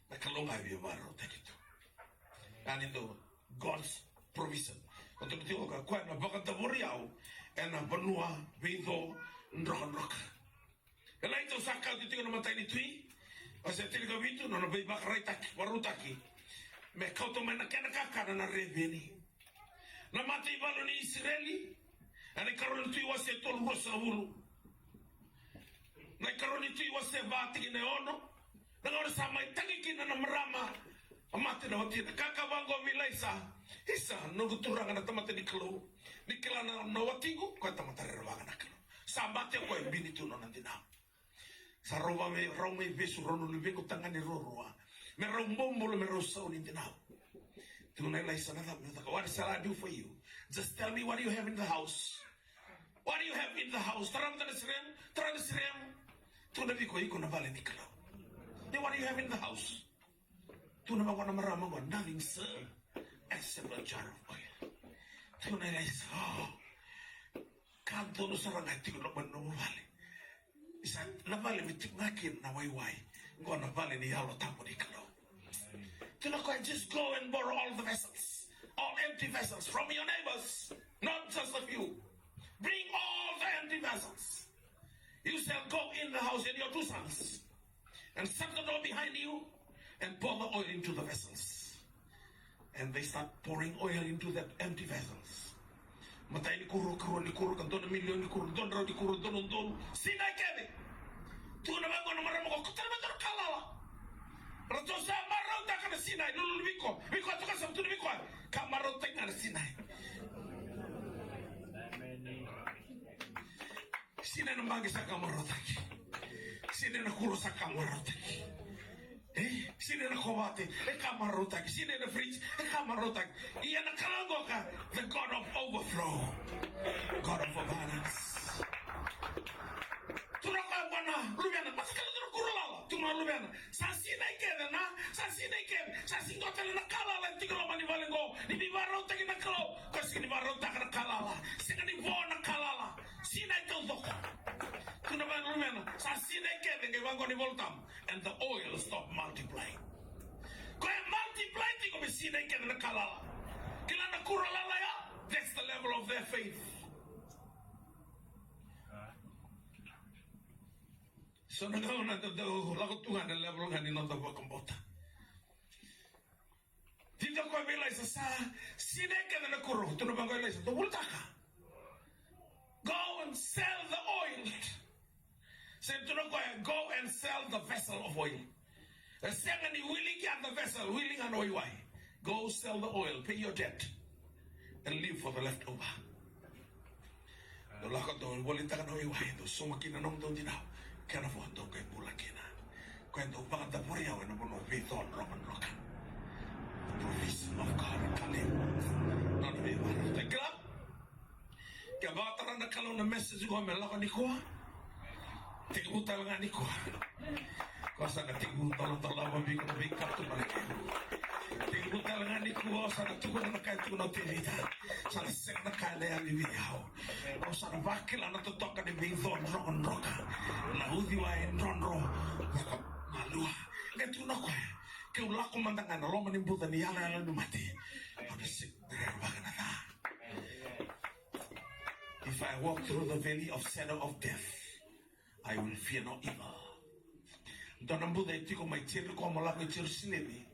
Na Kalou ga e via vakarautaki tu. Ia ni dua, God's provision. O tukuna tiko o koya ena vakadavori au ena vanua veico drokadroka. Elaita sa kauta tiko na matai ni Tui, wase tinikavitu, nona veivakaraitaki, vakarautaki me kauta mai na kena kakana na reveni. Na mataivalu ni Isireli, ena ikarua ni Tui wase tolu, ruasagavulu. Na ikarua ni Tui wase va, tikina e ono. Na gauna sa mai tagi kina na marama, a mate na watina, kaya vaqo vei Ilaisa, "Isa, noqu turaga na tamata ni Kalou, ni kila na, na watiqu, koya tamata rerevaka na Kalou. Sa mate o koya, e bini tu nona dinau." Sa rau va me rau mai vesu rau na luvequ tagane ruarua, me rau bobula, me rau sau ni dinau. Tukuna o Ilaisa, "Na cava, na cava, what shall I do for you? Just tell me what you have in the house. What do you have in the house?" Tara mada na sirem, tara na sirem. Tukuna vei iko, iko na vale ni Kalou. Then what do you have in the house? Tukuna vaqo na marama qo, "Nothing, sir, except a jar of oil." Tukuna o Ilaisa, "O, ka donu sara ga e tiko e loma ni nomu vale. Isa, na vale me tiko ga kina na waiwai, qo na vale ni Yalo Tabu ni Kalou." Tukuna o koya, "Just go and borrow all the vessels, all empty vessels from your neighbors, not just a few. Bring all the empty vessels. You shall go in the house and your two sons, and shut the door behind you, and pour the oil into the vessels." And they start pouring oil into that empty vessels. Matai ni kuro, karua ni kuro, ka dua na milioni ni kuro, dua na drau ni kuro, dua na udolu. Sinai kece. Tukuna vaqo na marama qo, "Kauta mai e dua na ka lala." Ratou sa marautaka na sinai, lululu vei koya. Vei koya, tukuna sa, tukuna vei koya, ka marautaki ga na sinai. Sinai na baqe sa ka marautaki. Sinai na kuro sa ka marautaki. E, sinai na kovate, e ka marautaki. Sinai na fridge, e ka marautaki. Ia na Kalou qoka, the God of overflow, God of abundance. Tukuna o koya vua na luvena, "Matakala tu na kuro lala." Tukuna o luvena, "Sa sinai kece na, sa sinai kece, sa sega tale na ka lala e tiko e loma ni vale qo. Ni veivakarautaki na Kalou, ka sega ni vakarautaka na ka lala. Sega ni vo na ka lala. Sinai taucoko." Tukuna vua na luvena, "Sa sinai kece," qai vaqo na iVola Tabu, "and the oil stopped multiplying." Koya e multiply tiko me sinai kece na ka lala. Kila na kuro lala ya, that's the level of their faith. So na gauna da dau lako tu ga na level ga ni noda vakabauta. Tukuna o koya vei Ilaisa, "Sa sinai kece na kuro." Tukuna vaqo o Ilaisa, "Dou vulitaka. Go and sell the oil." Sega, tukuna o koya, "Go and sell the vessel of oil." E sega ni wili kina the vessel, wili ga na waiwai. "Go sell the oil, pay your debt, and leave for the leftover." Dou lako, dou volitaka na waiwai, dou sauma kina na nomudou dinau. Kena vo dou qai bula kina. Koya e dau vakadavori au ena vanua veico drokadroka. The provision of God, ka levu. Nona veivakarautaki. Kila? Ke vakatara na Kalou na message qo me lako nikua, tekivu tale ga nikua. Ko sa na tekivu tolotolo, a vaviko na veika tu mai na kena. Tekivu tale ga nikua au sa na tukuna na ka e tukuna o Tevita. Sa na sega na ka ena yaco vei au. Au sa na vakila na totoka ni veicodrokadroka, na uciwai drodro vakamalua. Qai tukuna o koya, keu lako mada ga ena loma ni buca ni yaloyalo ni mate, au na sega ni rerevaka na ca. If I walk through the valley of shadow of death, I will fear no evil. Dua na buca e tiko mai Jeriko mo lako i Jerusalemi.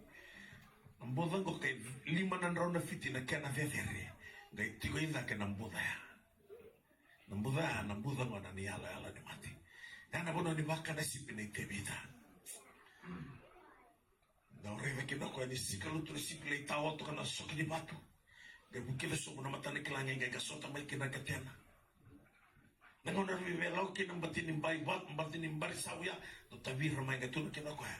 Na buca qo kai lima na drau na fiti na kena cecere. Qai tiko i cake na buca ya. Na buca ya, na buca qo na ni yaloyalo ni mate. Ya na vanua ni vakana sipi nei Tevita. Na raica kina o koya ni sikalutu na sipi lai tawa toka na soki ni vatu. Qai vukica sobu na matana kilagi qai kasota mai kina ka tena. Na gauna ra veivelau kina bati ni bai vatu, bati ni bari sauya, dau tavira mai qai tukuna kina o koya.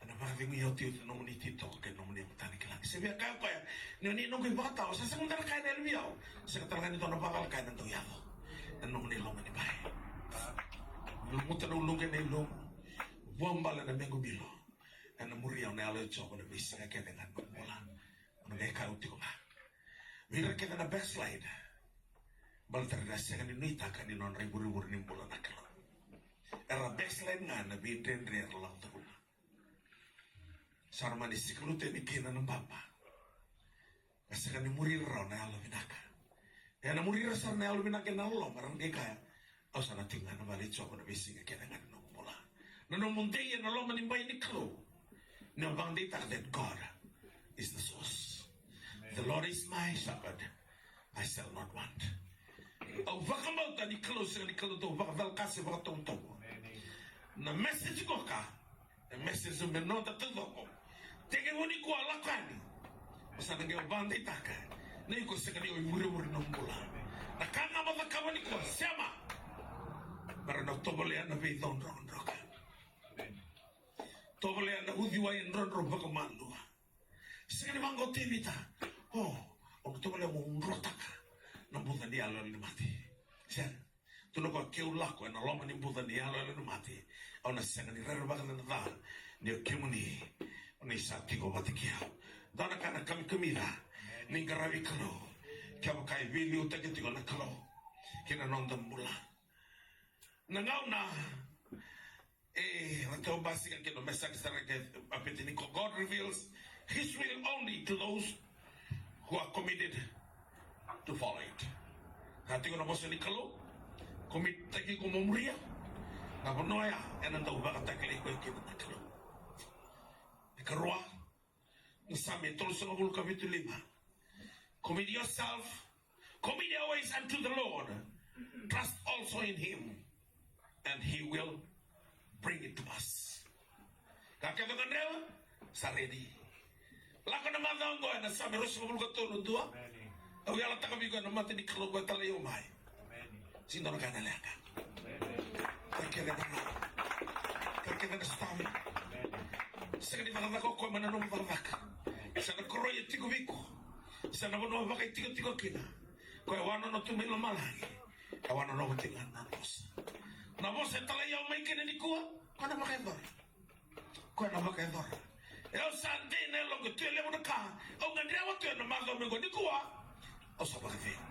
Ena vakacegui oti oti na nomuni titoko kei na nomuni matana kilagi. Se via kaya o koya, ni oni noqu ivakatawa, sa sega mada na ka ena yali vei au. Sega tale ga ni dua na vakacalaka ena dau yaco ena nomuni loma ni bai. Lumuta na uluqu ena ilumu. Vuabale na mequ bilo. Ena muri au na yalo i Jiova na veisiga kece ga ni noqu bula. Au na qai kaya au tiko ga. Vei ira kece na backslide. Baleta era sega ni nuitaka ni nodra ivurevure ni bula na Kalou. Era backslide ga ena veidredre era lako curuma. Sa ra mani sikalutu yani kina na baba. Ka sega ni muri ira rawa na yalo vinaka. Ena muri ira sara na yalo vinaka ena loloma, ra qai kaya, au sa na tiko ga ena vale i Jiova na veisiga kece ga ni noqu bula. Na nomu dei ena loma ni bai ni Kalou. Ni o vakadeitaka that God is the source. The Lord is my shepherd, I shall not want. Au vakabauta ni Kalou sega ni Kalou dau vakacalaka se vakatovotovo. Na message qoka, e message me noda taucoko. Tekivu nikua lako yani. Sa na qai vakadeitaka ni o iko sega ni o ivurevure ni nomu bula. Na ka ga mo cakava nikua, sema. Me ra na tovolea na veicodrokadroka. Tovolea na uciwai drodro vakamalua. Sega ni vaqo o Tevita. O, au na tovolea mo drotaka na buca ni yaloyalo ni mate. Sega. Tukuna o koya, keu lako ena loma ni buca ni yaloyalo ni mate, au na sega ni rerevaka na ca, ni o kemuni o ni sa tiko vata kei au. Dua na ka na kamikamica ni qaravi Kalou, kevaka e veiliutaki tiko na Kalou ki na noda bula. Na gauna e, na tau basika kina o Mesaki, Sadraka, Apetiniko. God reveals his will only to those who are committed to follow it. Ka tiko na vosa ni Kalou, commit-taki iko mo muria. Na vanua ya ena dau vakatakilai koya kina na Kalou. Na karua, na Same tolusagavulu ka vitu lima. Commit yourself, commit your ways unto the Lord. Trust also in him, and he will bring it to pass. Ka kece o gadreva, sa ready. Lako na macawa oqo ena Same ruasagavulu ka tolu, dua. Au yalataka vei iko ena mata ni Kalou e talai au mai. Sega ni dua na ka ena leqa. Ka kece na, ka kece na stami. Sega ni cakacaka o koya mai na nomu cakacaka. Sa na koroi e tiko vei iko. Sa na vanua vakaitikotiko kina. Koya e wanonova tu mai lomalagi. E wanonova tiko ga na vosa. Na vosa e talai au mai kina nikua, koya na vakayacora. Koya na vakayacora. E, au sa dei na yaloqu tu e levu na ka au gadreva tu ena macawa mai qo, nikua au sa vakacegu.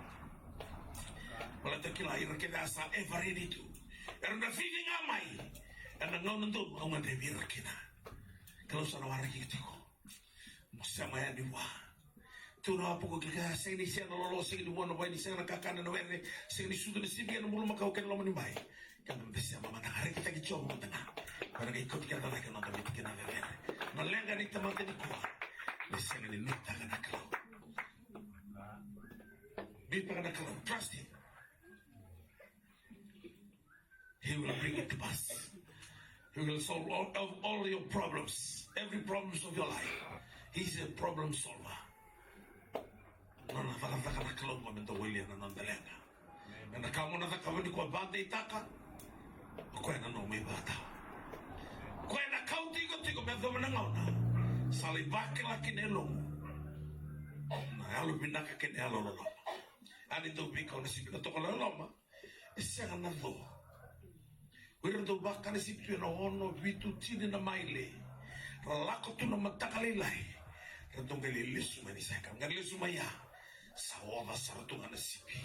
Baleta kila, ira kece a sa ever ready tu, era na cici ga mai ena gauna donu au gadrevi ira kina. Kalou sa na waraki iko tiko mo sema yani vua. Tukuna vakavuku, ke sega ni sega na lolo, sega ni vua na vaini, sega na kakana, na were, sega ni sucu na sipi ena bulumakau kei na loma ni bai, ke na meda sema mada ga, rekitaki Jiova mada ga. Koya na qai kauti keda cake na noda viti kei na cecere. Na leqa ni tamata nikua, me sega ni nuitaka na Kalou. Nuitaka na Kalou. Trust him. He will bring it to pass. He will solve all, of all your problems, every problems of your life. He's a problem solver. Nona cakacaka na Kalou me da walia na noda leqa. Ena ka mo na cakava nikua, vakadeitaka o koya na nomu ivakatawa. O koya na kauti iko tiko me yacova na gauna sa lai vakila kina e lomamu na yalovinaka kei na yalololoma. A ni dau veikau na sipi na toka loloma. E sega na co. O ira dau vakana sipi tu ena ono, vitu, tini na maile, ra lako tu na mataka lailai, Dou qai lesu mai ni sa yakavi, qai lesu mai ya. Sa oca sara tu ga na sipi.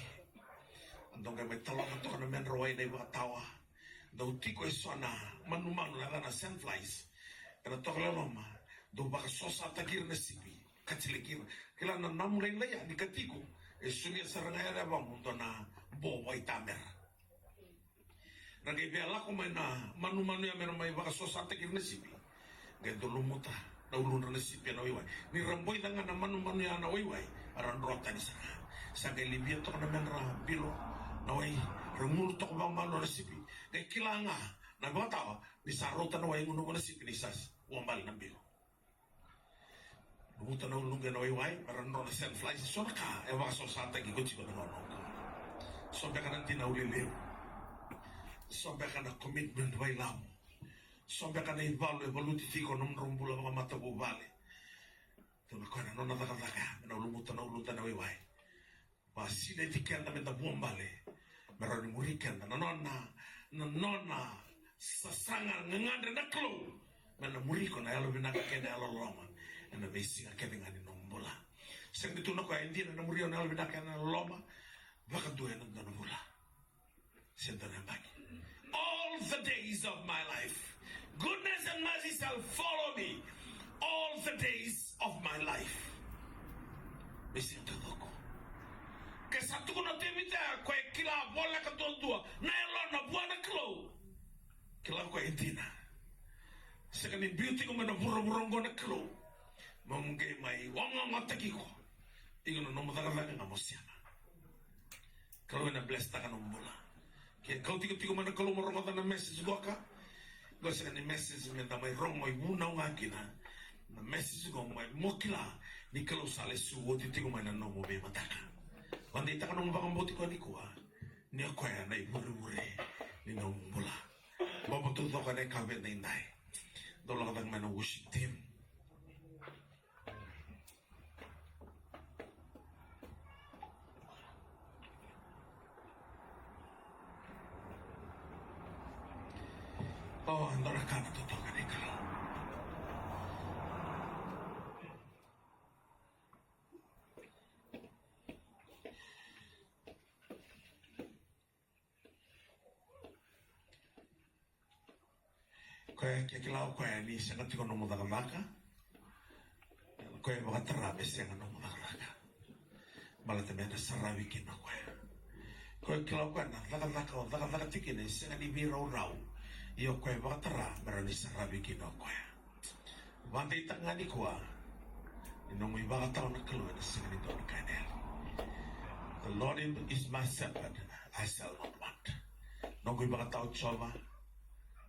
Dou qai mai taloka toka na medra wai na ivakatawa. Dou tiko e so na manumanu na yacana sandflies ena toka loloma. Dou vakasosataki ira na sipi. Katileki ira. Kila na namu lailai ya ni ka tiko. E sunia sara ga ya vamu dua na bo vaitamera. Ra qai via lako mai na manumanu ya mera mai vakasosataki ira na sipi. Qai dou lumuta na uludra na sipi ena waiwai. Ni ra boica ga na manumanu ya na waiwai, a ra dro tani sara. Sa qai livia toka na medra bilo na wai, ra gulu toka vakamalua na sipi. Qai kila ga na ivakatawa ni sa rauta na wai e gunuva na sipi ni sa vuabale na bilo. Lumuta na uluqu ena waiwai, me ra dro na sandflies, so na ka e vakasosataki iko tiko na gauna oqo. So beka na dinau lelevu. So beka na commitment vailamu. So beka na ivalu e valuti tiko nomudrau bula vakamatavuvale. Tukuna o koya na nona cakacaka, me na lumuta na uluda na waiwai. Vakasinaiti keda meda vuabale, me rawa ni muri keda na nona, na nona sasaga gagadre na Kalou. Me na muri iko na yalovinaka kei na yalololoma ena veisiga kece ga ni nomu bula. Sega ni tukuna o koya e dina na muri au na yalovinaka kei na yalololoma, vakadua ena dua na vula. Se dua na yabaki. All the days of my life, goodness and mercy shall follow me all the days of my life. Me sega taucoko. Ke sa tukuna o Tevita, ko e kila voleka duadua na yalona vua na Kalou. Kila ko e dina. Sega ni biu tiko mai na vuravura oqo na Kalou. Mo qai mai wagwagwataki iko. Iko na nomu cakacaka ga mo sega. Kalou ena blesstaka nomu bula. Ke kau tikotiko mai na Kalou mo rogoca na message qoka. Qo sega ni message meda mai rogo i vunau ga kina. Na message qo mai mo kila ni Kalou sa lesu oti tiko mai na nomu veimataka. Vakadeitaka nomu vakabauti koya nikua. Ni o koya na ivurevure ni nomu bula. Bobo taucoko na ikavitu edaidai. Dou lako cake mai na worship team. O, dou na kana totoka ni Kalou. Koya ke kila o koya ni sega tiko nomu cakacaka. Koya e vakatara me sega nomu cakacaka. Baleta me na saravi kina o koya. Koya kila o koya na cakacaka o cakacaka tiko kina e sega ni veiraurau. Ia o koya e vakatara me rawa ni saravi kina o koya. Vakadeitaka ga nikua ni nomu ivakatawa na Kalou ena sega ni dua na ka ena yali. The Lord is my shepherd, I shall not want. Noqu ivakatawa o Jiova,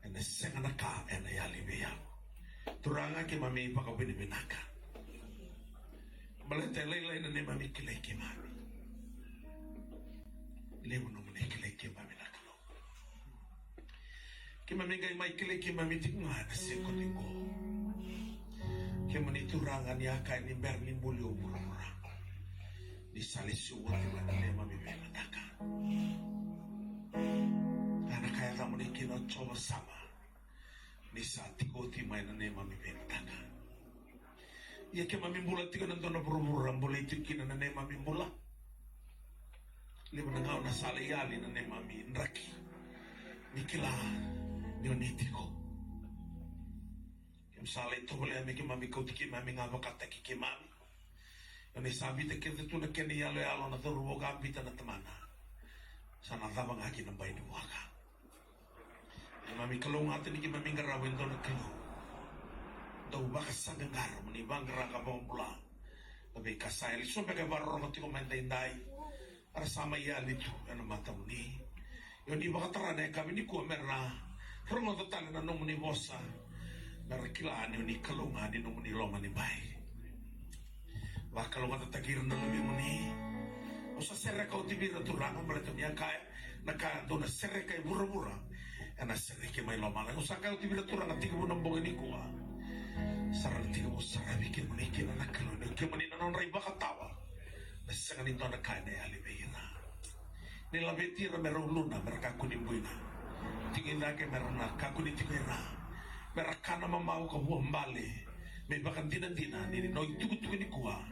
ena sega na ka ena yali vei au. Turaga, keimami vakavinavinaka. Baleta e lailai na neimami kilai keimami. Levu nomuni kilai keimami na Kalou. Keimami qai mai kilai keimami tiko ga ena sekodi qo. Kemuni Turaga ni a kaya ni bera ni buli o vuravura, ni sa lesu oti mai na neimami veimataka. A na ka e yacamuni kina o Jiova Sama, ni sa tiko oti mai na neimami veimataka. Ia keimami bula tiko ena dua na vuravura bolei tiko kina na neimami bula. Levu na gauna sa lai yali na neimami draki. Ni kila ni o ni tiko. Keimami sa lai tovolea me keimami kauti keimami ga vakataki keimami. O ni sa biuta kece tu na kena iyaloyalo na cauravou ka biuta na tamana. Sa na cava ga ki na bai ni vuaka. Keimami kalougata ni keimami qarava e dua na Kalou dau vakasaqaqara mo ni vaqara ka vakabula na veika sa yali. So beka e vakarorogo tiko mai daidai, era sa mai yali tu ena matamuni. Ia o ni vakatara na yakavi nikua mera rogoca tale na nomuni vosa, mera kila ni o ni Kalou ga ni nomuni loma ni bai. Vakalougatataki ira na luvemuni. Au sa sereka oti vei ira Turaga, baleta ni a kaya na ka dou na sereka e vuravura ena sereki mai lomalagi. Au sa kaya oti vei ira Turaga, tekivu na bogi nikua sa ra na tekivu saravi kemuni kina na Kalou, ni kemuni na nodra ivakatawa. Na sega ni dua na ka ena yali vei ira. Ni laveti ira mera uluna, mera kakua ni buina. Tiko i cake mera na kakua ni tiko i ra. Mera kana mamau ka vuabale. Me ivakadinadina ni na itukutuku nikua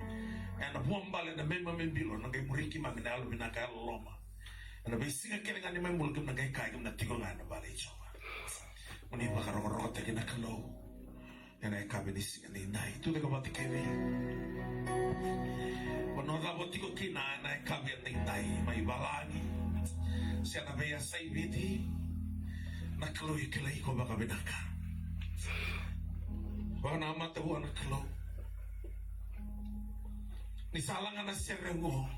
ena vuabale na meima me bilo na qai muri keimami na yalo vinaka, yalo loma. Ena veisiga kece ga ni mai bula keimami na qai kaya keimami na tiko ga ena vale i Jiova. Mo ni vakarokorokotaki na Kalou ena yakavi ni siga nidai. Tucake vata kei vei. Vanua cava o tiko kina ena yakavi nidai, mai valagi se na veiyasai Viti, na Kalou e kilai iko vakavinaka. Vakanamata vua na Kalou. Ni sa laga na sere oqo,